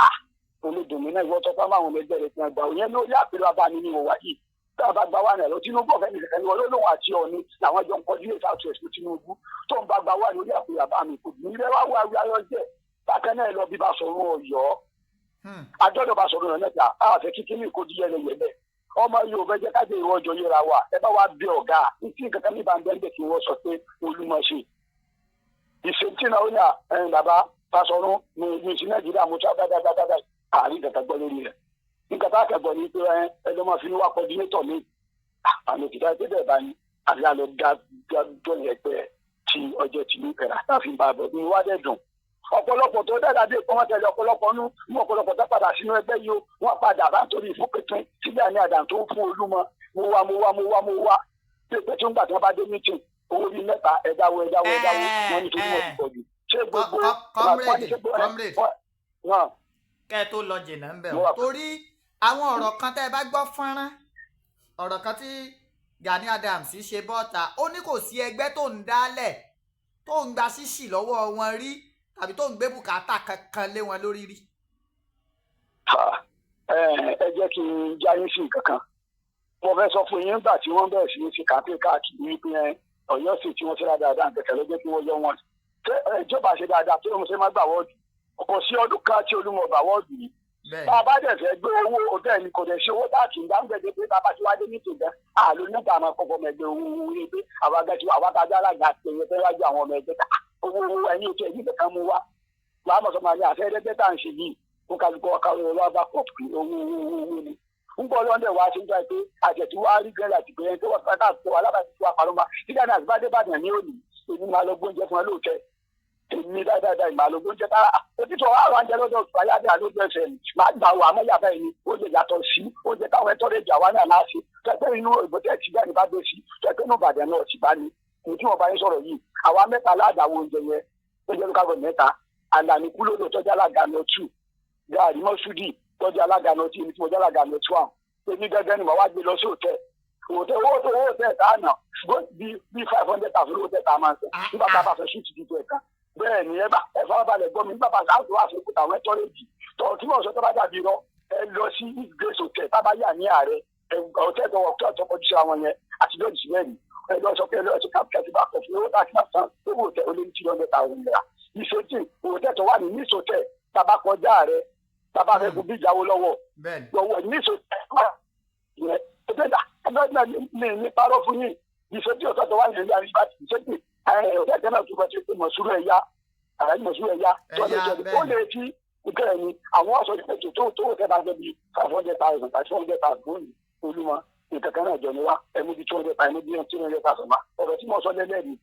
Speaker 2: olódùnmí náà ìwọ́ tọ́pá máa wọn ẹgbẹ́ rẹ̀ ti gbà òyìn lórí àpérò abáni ni wọ́n wá yìí. Tá a bá gba wà náà lọ, Tinubu ọ̀fẹ́ nìkan ni wọ́n lóun àti Ọ̀ni làwọn jọ ń kọjú ní South West. Tinubu tó ń bá gba wà lórí àpérò abámi kò ní ilé wá wá wí ayọ̀ jẹ́. Bákan náà lọ bí bá sọ̀rọ̀ Ọ̀yọ́, àjọyọ̀ bá sọ̀rọ̀ náà àfẹ́ kíkí ní ìkójú yẹlẹyẹlẹ ọmọ Yorùbá jẹ́ kájọ ìwọ ọjọ́ yẹra wa. Ẹ bá wa bí ọ̀gá ní tí nǹkan kan ní bá ń bẹ́ẹ̀ kí wọ́n sọ pé Olúmọ ṣe. Ìṣètì náà ó ní ẹ̀yìn bàbá Fásọ̀rún ní ní sí Nàìjíríà mo tún dáadáa àárín kàkà gbọ́ lórí rẹ̀. Nǹkan tá a kẹ́gbọ́ ni pé ẹ ló máa fi wá kọ́dínétọ̀ mi. Àmì òkìtá ẹgbẹ́ bẹ́ẹ̀ bá ní àti àlọ́ dọ́ọ̀lì ẹgbẹ́ ti ọjọ́ tìlú ẹ̀rà láfi bá a bọ̀ ní wádẹ́ dùn. Ọ̀pọ̀lọpọ̀ tó dáadáa dé wọ́n tẹ̀lé ọ̀pọ̀lọpọ̀ nú mú ọ̀pọ̀lọpọ̀ tó padà sínú ẹgbẹ́ yìí ó wọ́n padà bá ń torí ìfúnpẹ̀pẹ̀ síbẹ̀ ní àdá tó ń fún Olúmọ mo wá mo wá mo wá mo wá pé pé tí ń gbà tí wọ́n bá dé meeting owó bíi mẹ́ta ẹ̀dáwó ẹ̀dáwó ẹ̀dáwó wọ́n ní torí wọ́n ti pọ̀ jù. Ṣé gbogbo
Speaker 1: Comrade, comrade, kẹ́ ẹ tó lọ jìnnà ń bẹ̀ ọ́, torí àwọn ọ̀rọ̀ kan tẹ́ ẹ bá gbọ́ fọ́nrán ọ̀rọ̀ kan tí Gani Adams ṣe bọ́ta, ó ní kò sí ẹgbẹ́ tó ń dálẹ̀ tó ń gba ṣíṣì lọ́wọ́ wọn rí tàbí tó ń gbé bùkátà kankan lé wọn lórí rí.
Speaker 2: Ẹ jẹ́ kí n já yín sí nǹkan kan. Mo fẹ́ sọ fún yín nígbà tí wọ́n bẹ̀rẹ̀ sí ní ṣe kàńpé káàkiri wípé Ọ̀yọ́ sì tí wọ́n ṣe dáadáa kẹ̀kẹ́ ló jẹ́ kí wọ́n yọ wọn. Ìjọba ṣe dáadáa tí wọ́n ṣe má gbà wọ́ọ̀dù. Kò sí ọdún kan tí Olúmọ gbà wọ́ọ̀dù yìí. Tá a bá dẹ̀ fẹ́ gbé owó òtẹ́ ni kò dẹ̀ ṣe owó táàkì ń dáńgbẹ̀dẹ̀ pé tá a bá ti wá dé ní tòjẹ́ àlọ́ nígbà máa kọ́kọ́ ọmọ ẹgbẹ́ owó owó yẹn pé àwa gẹ́tù àwa tá a já alága àti ẹ̀yẹ fẹ́ wájú àwọn ọmọ ẹgbẹ́ ká owó owó ẹ̀yìn òtẹ́ ẹ̀yìn kankan mú wá. Wàá mọ̀ sọ́mọ́ ní àṣẹ ẹ̀ẹ́dẹ́gbẹ́ tá à ń ṣe yìí ó kálukọ́ káwé wá bá pọ̀ pé owó owó owó ni. Ń bọ̀ lọ́ndẹ̀ wá ṣe ń jọ pé àjẹ̀tí wá rí gẹ́lẹ́ àti pé ẹni tó wà pátá àti wà lábàtí tó wà parọ́ ma nígbà náà àti bá dé Ìbàdàn ní òní èmi máa lọ gbóúnjẹ fún ẹ lóòótẹ́ èmi dáadáa ìmọ̀ àlọ́ gbóúnjẹ tára òtítọ́ àwọn àjẹ lọ́dọ̀ ayáde àlójọ ẹsẹ̀ ni máa gbà wà àmọ́ yàtọ̀ ẹni ó lè yàtọ̀ sí oúnjẹ táwọn ẹ̀tọ́ lè jà wá náà láti tẹ́pẹ́ inú ìbòtẹ́ ti bẹ́ẹ̀ ni bá dé sí tẹ́pẹ́ inú Ìbàdàn náà ti bá ní ní tí wọ́n bá yín sọ̀rọ̀ yìí àwa mẹ́ta ládàáwọ̀ oúnjẹ yẹn ó jẹ́ lókàgọ̀ mẹ́ta Àlàní Kúlódò tọ́jú alága náà tù Gàrí Mọ́súdì tọ́jú alága náà tù èmi tí mo jẹ́ alága náà tù àwọn èmi gẹ́gẹ́ ni màá wá gbé lọ sí òtẹ́ òtẹ́ owó tó owó tẹ̀ tá a nà bí 500,000 owó tẹ̀ tá a máa ń sẹ́ nígbà tá a bá fẹ́ ṣúùtì dídú ẹ̀ka bẹ́ẹ̀ ni ẹ bá ẹ farabalẹ̀ gbọ́ mi nígbà bá a tó àfikún àwọn ẹ̀tọ́ lè jì tọ̀ tí mo sọ tó bá dàbí rọ ẹ lọ sí Grace Hotel tá a bá yà ní ààrẹ ọ̀tẹ́ tó wọ̀ tó kọjú sí àwọn yẹn àti lọ́ọ̀dì sí mẹ́rin ẹ lọ sọ pé ẹ lọ sí kápẹ́tì bá kọ̀ fún owó tá a ti máa san owó òtẹ́ ó lé ní 200,000 naira. Ìṣèjì òtẹ́ tó wà ní Nice Hotel tá a bá kọjá ààrẹ tá a bá fẹ́ gun bí ìyàwó lọ́wọ́ lọ́wọ́ Nice Hotel ní parọ́ fún yín. Ìṣèjì òtẹ́ tó wà ní ìlú ìṣèjì ọ̀gá náà tó bá ti pé mọ̀súrù ẹ̀yà àlàyé mọ̀súrù ẹ̀yà tó lè fi nǹkan ẹ̀ ní àwọn ọ̀sọ̀ ìpètò tó tó tẹ́ bá jẹ́ bí 500,000 àti 400,000 lónìí Olúmọ nǹkan kan náà jọ ní wá ẹmu bíi 200,000 ẹmu bíi 200,000 ma ọ̀rọ̀ tí mo sọ lẹ́lẹ́rìí.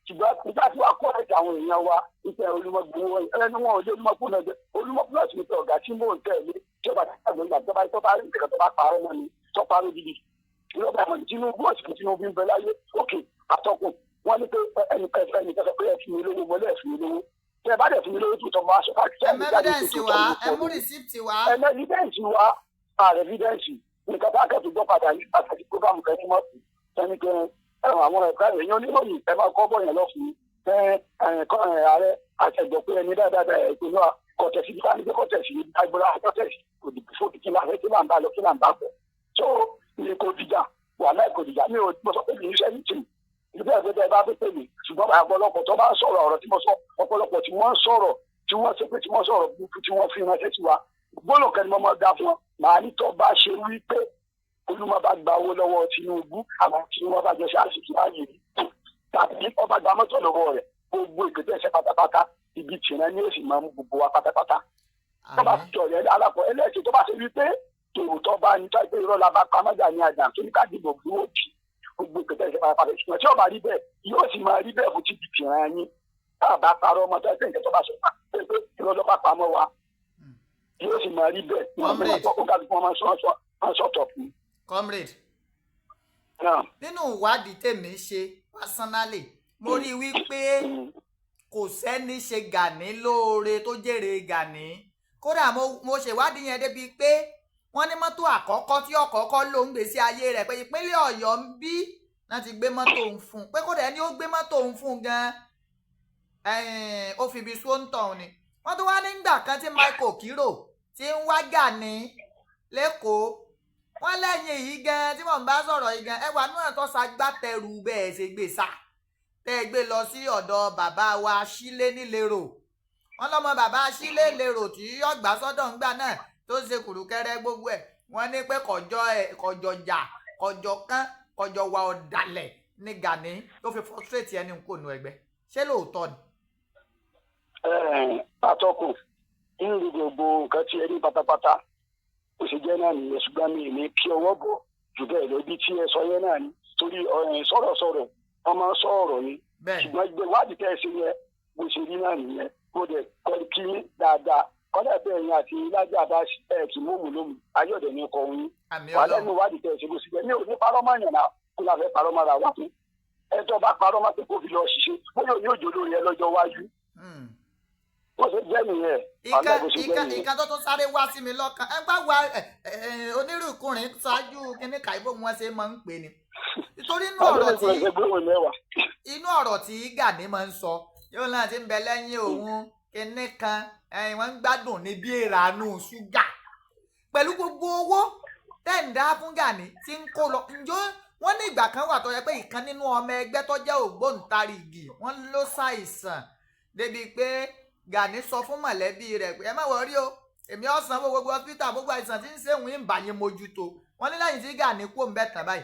Speaker 2: Ṣùgbọ́n nígbà tí wàá kọ́ ẹ̀ka àwọn èèyàn wa ìpẹ́ Olúmọ gbowó ẹni wọn ò lé Olúmọ kúnà jẹ Olúmọ plus ní pé ọ̀gá tí mò ń tẹ̀lé tí ọba tí wọ́n gbà tó bá rí nǹkan tó bá parọ́ mọ́ ni tó parọ́ gidi ìjọba àmọ́ Tinubu ọ̀sìn Tinubu ń bẹ láyé òkè àtọkùn wọ́n ní pé ẹnì kan sọ pé ẹ fún mi lówó mo lẹ́ẹ̀ fún mi lówó tẹ ẹ bá dẹ̀ fún mi lówó tó tọ́ mọ́ aṣọ káàkiri.
Speaker 1: Ẹ mú evidence wá, ẹ mú receipt wá.
Speaker 2: Ẹ mú evidence wá, ààrẹ evidence nǹkan bá kẹ́tù gbọ́ padà ní pàtàkì program kan ní mọ́tò ẹni pé ẹ̀rọ àwọn ẹ̀ka èèyàn oníròyìn ẹ máa kọ́ bọ̀ yẹn lọ́fun ààrẹ àtẹ̀gbọ́ pé ẹni dáadáa ẹ̀ ìpinnu kọ̀tẹ̀sí bí káni pé kọ̀tẹ̀sí agbára kọ̀tẹ̀sí kò dìbò fún kí là ń bá lọ kí là ń bá bọ̀ tó ní kò dìjà wàhálà kò dìjà mi ò mo sọ pé kì í ṣe ní tì ìgbẹ́ ẹgbẹ́ bá pépè mi ṣùgbọ́n ọ̀pọ̀lọpọ̀ tó bá ń sọ̀rọ̀ ọ̀rọ̀ tí mo sọ ọ̀pọ̀lọpọ̀ tí wọ́n ń sọ̀rọ̀ tí wọ́n ṣe pé tí wọ́n sọ̀rọ̀ burúkú tí wọ́n fi ránṣẹ́ sí wa gbọ́dọ̀ kẹ́ni mo máa dá fún wọn màá ní tó bá ṣe wí pé Olúmọ bá gba owó lọ́wọ́ Tinubu àwọn Tinubu bá jẹ ṣe àṣìkí láàyè rí tàbí ọba gba mọ́tò lọ́wọ́ rẹ̀ gbogbo ìgbésẹ̀ ṣe pátápátá ibi tìrẹ ni ó sì máa mú gbogbo wa pátápátá tó bá jọ rẹ alákọ̀ ẹlẹ́ẹ̀kẹ́ tó bá ṣe wí pé tòótọ́ bá ní tó pé irọ́ la bá pamọ́ jà ní àjà tó ní ká dìbò gbówó tì gbogbo ìgbésẹ̀ ṣe pátápátá ṣùgbọ́n tí ó bá rí bẹ́ẹ̀ yóò sì máa rí bẹ́ẹ̀ fún ti di tìrẹ yín tá a bá parọ́ ọmọ tó ẹgbẹ́ nǹkan tó bá ṣe pé irọ́ ló bá pamọ́ wa yóò sì máa rí bẹ́ẹ̀.
Speaker 1: Comrade, nínú ìwádìí tèmi ṣe personally mo rí i wípé kò sẹ́ni ṣe Gani lóore tó jèrè Gani. Kódà mo ṣèwádìí yẹn débi pé wọ́n ní mọ́tò àkọ́kọ́ tí ọ̀kọ́kọ́ ló ń gbèsè ayé rẹ̀ pé ìpínlẹ̀ Ọ̀yọ́ ń bí láti gbé mọ́tò ń fún un pé kódà ẹni ó gbé mọ́tò ń fún un gan-an ó fi ibi sóńtọ̀ ni. Wọ́n tún wá nígbà kan tí Michael Okiro ti ń wá Gani lẹ́kọ̀ọ́ wọ́n lẹ́yìn yìí gan tí wọ́n bá sọ̀rọ̀ yìí gan ẹwà náà tó ṣagbátẹrù bẹ́ẹ̀ ṣe gbé sá tẹ́ ẹ gbé lọ sí ọ̀dọ̀ bàbá wa Sílé nílérò. Wọ́n lọ́mọ bàbá Sílé lérò tí ọgbà sọ́dọ̀ ńgbà náà tó ṣe kùrùkẹrẹ gbogbo ẹ̀ wọ́n ní pé kọjọ kọjọ jà kọjọ kán kọjọ wa ọ̀dàlẹ̀ ní Gani tó fi frustrate ẹni kò nu ẹgbẹ́. Ṣé lóòótọ́ ni?
Speaker 2: Atọ́kùn nínú gbogbo nǹkan tí ẹ ní pátápátá ó ṣe jẹ́ náà nìyẹn, ṣùgbọ́n mi ní kí ọwọ́ bọ̀ jù bẹ́ẹ̀ lọ bí tí ẹ sọ yẹn náà ni, torí sọ̀rọ̀sọ̀rọ̀ wọ́n máa ń sọ ọ̀rọ̀ ni, ṣùgbọ́n ìwádìí tẹ́ ẹ ṣe yẹn bó ṣe rí náà nìyẹn. Mo dẹ̀ kọ́ kí dáadáa kọ́dà bẹ́ẹ̀ yẹn àti lájà bá ẹ̀ kì í mọ̀mù lómù ayọ̀dẹ̀ ní kọ́ yín wà lẹ́nu ìwádìí tẹ́ ẹ ṣe bó ṣe jẹ́. Mi ò ní parọ́ mọ́ yàn náà, kó la fẹ́ parọ́ mọ́ra wá fún ẹ tó bá parọ́ mọ́ pé kó fi lọ ṣiṣẹ́ bóyá òní òjò lórí ẹ lọ́jọ́ iwájú. Bó ṣe jẹ́ nìyẹn.
Speaker 1: Ìka tó tún sáré wá sí mi lọ́kàn ẹ bá wa onírúkúrin ṣáájú kíní kàìbó wọn ṣe máa ń pè ní. Nítorí inú ọ̀rọ̀ tí Gani máa ń sọ yóò náà ti ń bẹ lẹ́yìn òun kíní kan wọ́n ń gbádùn ní bí ìrànú ṣúgà pẹ̀lú gbogbo owó tẹ̀ǹdá fún Gani tí ń kó lọ. Ǹjọ́ wọ́n ní ìgbà kan wà tó yẹ pé ìkan nínú ọmọ ẹgbẹ́ tó jẹ́ ògbóǹtarìgì wọ́n ló ṣàìsàn débi pé Gani sọ fún mọ̀lẹ́bí rẹ̀ pé ẹ má wọrí o, èmi ó sanwó gbogbo hospital, gbogbo àìsàn tí ń ṣe òun ń bà yín mójútó. Wọ́n ní lẹ́yìn tí Gani kú òun bẹ́ẹ̀ tán báyìí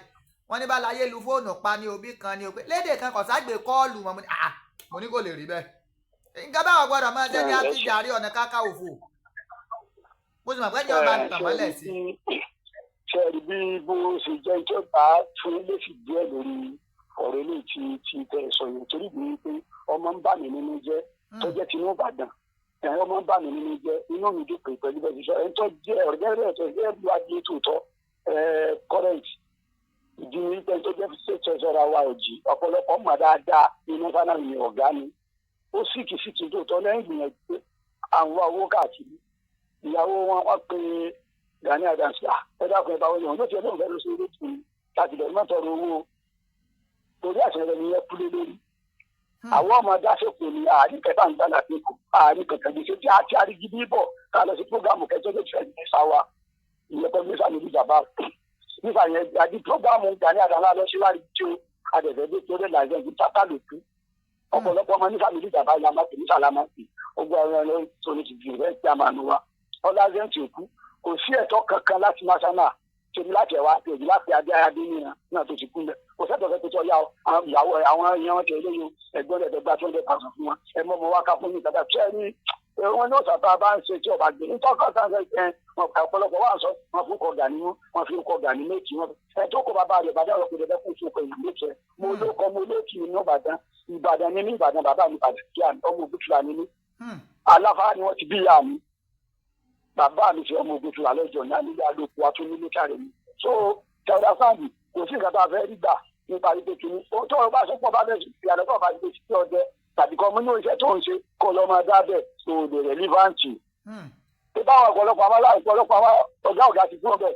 Speaker 1: wọ́n ní bálayé lu fóònù pa ní òbí kan ní òpé lédè kan kò ságbe kọ́ọ̀lù wọn. Mo ní kò lè rí bẹ́ẹ̀, nǹkan báwọn gbọ́dọ̀ máa ṣe ní àtijọ́ Ọ̀nà Kakanfò. Mo sì mọ̀ pé ní ọba ń tàn mọ́lẹ̀ sí.
Speaker 2: Ṣe rí bí bó ṣe jẹ́ ìjọba fún lẹ́sì díẹ̀ lórí ọ̀rọ̀ eléyìí tí tẹ̀ sọ yẹn, torí bí pé ọmọ ń bà mí nínú jẹ́ tó jẹ́ tinú Ìbàdàn, ẹ̀rọ ọmọ ń bà mí nínú jẹ́, inú mi dùn pé pẹ̀lú bẹ́ẹ̀ ti sọ ẹni tó jẹ́ ọ̀rẹ́ rẹ̀ tó jẹ́ bí wàá di tòótọ́ current ìdí ni pé tó jẹ́ state treasurer wa òjì ọ̀pọ̀lọpọ̀ mọ̀ dáadáa nínú fana ní ọ̀gá ni ó síkì tòótọ́ lẹ́yìn ìgbìyànjú pé àwọn owó káàkiri ìyàwó wọn wọ́n pe Gani Adams ẹ dákun ẹ bá wọn yàn ló ti ẹ lóun fẹ́ lọ sí ilé tù láti bẹ̀rẹ̀ mọ́tò owó torí àṣẹ rẹ̀ ni ẹ kúlé lórí. Àwọn ọmọ dáṣepọ̀ ni àárín kẹta ń gbàlà pé kò àárín kẹta gbèsè tí a ti arígídí bọ̀ ká lọ sí prógámù kẹjọ tó fẹ́ ní sáwa ìyẹn tó gbèsè àmì ìjàmbá nígbà yẹn àti prógámù Gani Adams lọ síwájú tí ó adẹ̀fẹ́ dé torí làjẹ́ ti pátá lò kú ọ̀pọ̀lọpọ̀ ọmọ nísàmì ìjàmbá yà máa pè ní sàlámà pè ogun àwọn ẹ̀rọ tó ní ti gbìyànjú ẹ̀ máa nu wa ọlá-zẹ́ǹtì òkú kò sí ẹ̀tọ́ kankan láti national tèmi láti ẹ̀wá tèmi láti adé adé nìyẹn náà tó ti kú mẹ́ kò sẹ́tọ̀ fẹ́ tó yá ìyàwó àwọn èèyàn wọn ti eléyìí ẹ̀gbọ́n rẹ̀ gba 200,000 fún wọn ẹ mọ́ ọmọ wa ká fún mi tàbí ṣé ní wọn ní òsàtà bá ń ṣe tí ọba gbé nítorí kan sáà ẹ ọ̀pọ̀lọpọ̀ wà sọ wọn fún kọ Gani wọn fi kọ Gani méjì wọn ẹ tó kọ bàbá rẹ̀ bàdá ọ̀rọ̀ kò dẹ̀ kún fún ọkọ ìlú méjì ẹ mo ló kọ mo lókì ní Ìbàdàn Ìbàdàn ní Ìbàdàn bàbá mi Ìbàdàn kí ọmọ Ògúntúlá ni mí aláfa ni wọ́n ti bí ìyá mi bàbá mi fi ọmọ Ògúntúlá lọ́jọ́ ní alẹ́ àlòkù atúnilé kárẹ̀ mi so tẹ̀wọ́dà sáàmì kò sí nǹkan tá a fẹ́ rí gbà nípa ìpè kìíní tó o bá sọ pé ọba bẹ́ẹ̀ ìyàtọ̀ tó o bá ti ṣe ọdẹ tàbí kọ́ mú iṣẹ́ tó ń ṣe kó lọ́ máa dá bẹ́ẹ̀ tó o lè rẹ̀lífáǹtì. pé báwọn ọ̀pọ̀lọpọ̀ àwọn ọ̀pọ̀lọpọ̀ àwọn ọ̀gá ọ̀gá ti fún ọbẹ̀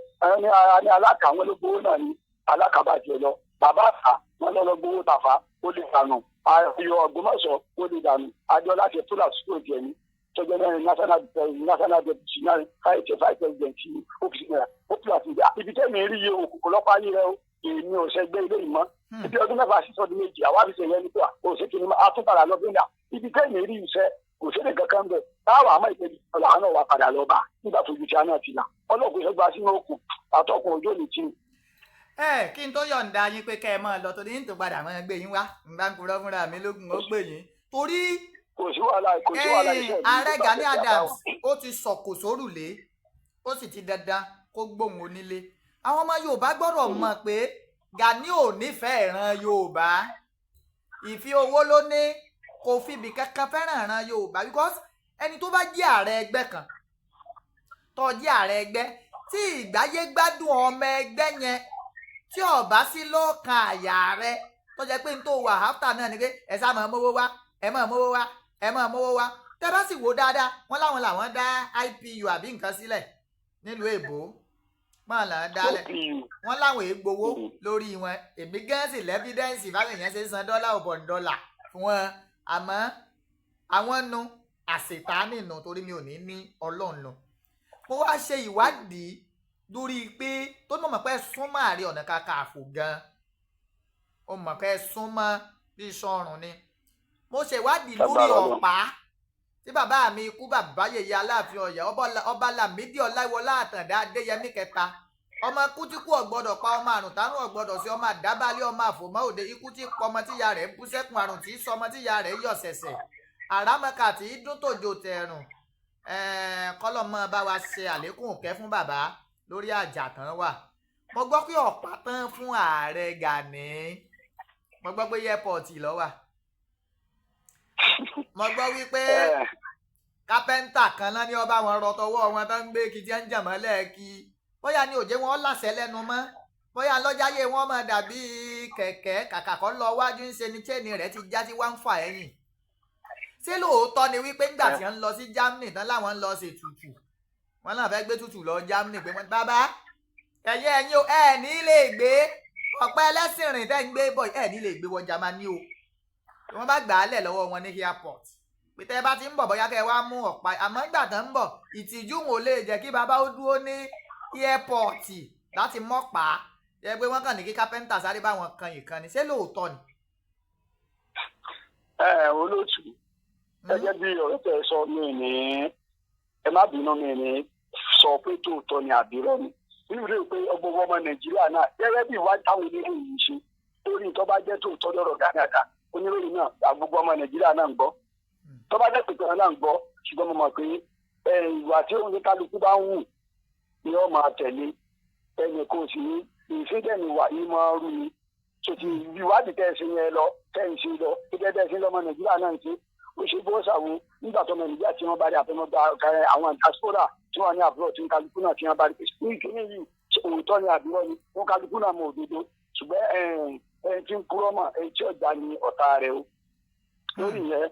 Speaker 2: ní alákà wọn ló gbowó náà ní alákà bá tiẹ̀ lọ bàbá àfà wọn lọ gbowó tàfà ó lè dànù ayọ̀ Ògbómọ̀ṣọ́ ó lè dànù Adéọlá ti fúlà sùkúrò tiẹ̀ ní tọjọ náà national deputy náà five president ọ́fíìsì náà ó fúlà sí ibi tẹ́mi rí iye òkùnkùn lọ́pàá yìí rẹ o èmi ò ṣẹgbẹ́ ilé ìmọ̀ ibi ọdún 6 sí ọdún 2 àwa fi ṣèyẹn ní pé kò sí kí ni a tún padà lọ bí nà ibi tẹ́mi rí iṣẹ́ kò sí ní kankan bẹ̀ táwa àmọ́ ìpèjì ọ̀là náà wà padà lọ bá nígbà tó ju ti àná ti là ọlọ́kùn ṣẹ́gbà sínú òkun àtọkùn ojú òní tì.
Speaker 1: Ẹ kí n tó yọ̀ǹda yín pé kẹ́ ẹ máa lọ torí ní tó padà máa gbé yín wá n bá ń purọ́ fúnra mi lókun ó gbé yín torí.
Speaker 2: Kò sí wàhálà kò sí wàhálà iṣẹ́ mi.
Speaker 1: Ààrẹ Gani Adams ó ti sọ̀kò sórùlé ó sì ti dandan kó gbóhùn onílé. Àwọn ọmọ Yorùbá gbọ́dọ̀ mọ̀ pé Gani ò nífẹ̀ẹ́ ìran Yorùbá, ìfi owó ló ní, kò fi ibì kankan fẹ́ràn ìran Yorùbá because ẹni tó bá jẹ́ ààrẹ ẹgbẹ́ kan tó jẹ́ ààrẹ ẹgbẹ́ tí ìgbáyé gbádùn ọmọ ẹgbẹ́ yẹn tí ó bá sí lọ́kàn àyà rẹ tó jẹ́ pé n tó wà áfítà náà ni pé ẹ sá máa mówó wá ẹ máa mówó wá ẹ máa mówó wá. Tẹ́ bá sì wò dáadáa wọ́n láwọn làwọn dá IPU àbí nǹkan sílẹ̀ nílùú èbó máa là ń dálẹ̀ wọ́n láwọn èé gbowó lórí wọn. Èmi gán sì lẹ́fídẹ́ǹsì báwọn èèyàn ṣe ń san dọ́là ọ̀bọ̀n dọ́là fún wọn àmọ́ àwọn nu àṣetánì nu torí mi ò ní ní Ọlọ́run nu. Mo wá ṣe ìwádìí lórí pé tó ní mọ̀ pé súnmọ́ Ààrẹ Ọ̀nà Kakanfò gan ó mọ̀ pé súnmọ́ bí sọ̀rùn ni. Mo ṣe ìwádìí lórí ọ̀pá tí bàbá mi ikú bàbá yèyé Aláàfin Ọ̀yọ́ ọba Lámídì Ọláìwọlá Àtàndá Adéyẹmí kẹta ọmọ kútíkù ọ̀gbọ́dọ̀ pa ọmọ àrùn tárùn ọ̀gbọ́dọ̀ sí ọmọ àdábálẹ̀ ọmọ àfòmọ́ òde ikú tí pọmọ tíya rẹ̀ bú sẹ́kùn àrùn tí sọmọ tíya rẹ̀ yọ̀ sẹ̀sẹ̀. Àràmọkà tí dún tòjò tẹ̀rùn, kọ́lọ́mọ bá wa ṣe àlékún òkẹ́ fún bàbá lórí àjà tán wà. Mo gbọ́ pé ọ̀pá tán fún ààrẹ Gani, mo gbọ́ pé airport ló wà. Mo gbọ́ wípé kápẹ́ńtà kan náà ní ọba wọn rọ tọwọ́ wọn tó ń gbé kí tí ń jàn mọ́lẹ̀ kí bóyá ní òjé wọn láṣẹ lẹ́nu mọ́, bóyá lọ́jáyé wọn máa dàbí kẹ̀kẹ́ kàkà kọ́ lọ wájú ń ṣe ni chain rẹ̀ ti já sí wá ń fà ẹ̀yìn. Ṣé lóòótọ́ ni wípé ńgbà tí wọ́n ń lọ sí Germany tán láwọn ń lọ ṣe tutù, wọn náà fẹ́ gbé tutù lọ Germany pé wọ́n bàbá ẹ̀yin ẹ̀yin o, ẹ̀ ní lè gbé ọ̀pẹ ẹlẹ́sìn rìn tẹ́ ń gbé bọ̀, ẹ̀ ní lè gbé wọ Germany o. Wọ́n bá gbà á lẹ̀ lọ́wọ́ wọn ní airport pété ẹ bá ti ń bọ̀ bóyá kẹ́ ẹ wá mú ọ̀pá, àmọ́ ìgbà tán ń bọ̀ ìtìjú wọn ò lè jẹ́ kí bàbá ó dúró ní airport láti mọ́pá yẹ pé wọ́n kàn ní kí kápẹ́ńtà sáré bá wọn kan ìkànnì. Ṣé lóòótọ́ ni?
Speaker 2: Ẹ olóòtú, gẹ́gẹ́ bí ọ̀rẹ́ tẹ́ ẹ sọ, mi ní ẹ má bínú, mi ní sọ pé tòótọ́ ni àbírọ́ ni. Nínú ilé pé gbogbo ọmọ Nàìjíríà náà gẹ́gẹ́ bí ìwádìí táwọn oníròyìn ṣe lórí tó bá jẹ́ tòótọ́ lọ́rọ̀ Gani oníròyìn náà gbogbo ọmọ Nàìjíríà náà ń gbọ́, tó bá jẹ́ pẹ̀tẹ́ náà ń gbọ́. Ṣùgbọ́n mo mọ̀ pé ìwà tí òun kálukú bá ń wù ni ó máa tẹ̀lé ẹnì kò sí ní ìfídẹ̀mí wà yìí máa ń rú ni. Ṣètì ìwádìí tẹ́ ẹ ṣe yẹn lọ, tẹ́ ẹ ṣe lọ gẹ́gẹ́ bẹ́ẹ̀ ṣe lọ́mọ Nàìjíríà náà ń ṣe ó ṣe bó ṣàwo nígbà tó ọmọ Nàìjíríà tí wọ́n bá rí àfẹnugba àwọn diaspora tí wọ́n ní àbúrò tí kálukú náà tí wọ́n bá rí ní kíní yìí òótọ́ ni àbúrò ni wọ́n kálukú náà mọ òdodo. Ṣùgbọ́n ẹni tí ń kúrọ́ mọ̀ ẹni tí ọ̀já ni ọ̀tá rẹ̀ o. Lórí yẹn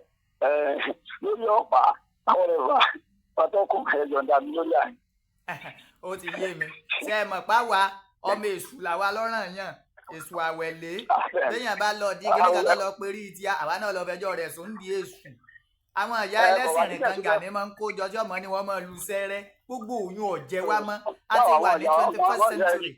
Speaker 2: lórí ọ̀pá àwọn ẹ̀rọ pàtọ́kùn ẹ̀ yọ̀ǹda mi lórí àyè.
Speaker 1: Ó ti yé mi. Ṣé ẹ mọ̀ pa wá ọmọ èṣù làwa lọ́ràn yàn, èṣù àwẹ̀lé léèyàn bá lọ di kíní kan tó lọ perí ti àwa náà lọ fẹjọ́ rẹ̀ sùn di èṣù. Àwọn ìyá ẹlẹ́sìn rìn kan Gani máa ń kó jọjọ́ mọ́ ni wọ́n máa lu sẹ́rẹ́ gbogbo òyìn ọ̀jẹ̀ wa mọ́ a ti wà ní 21st century.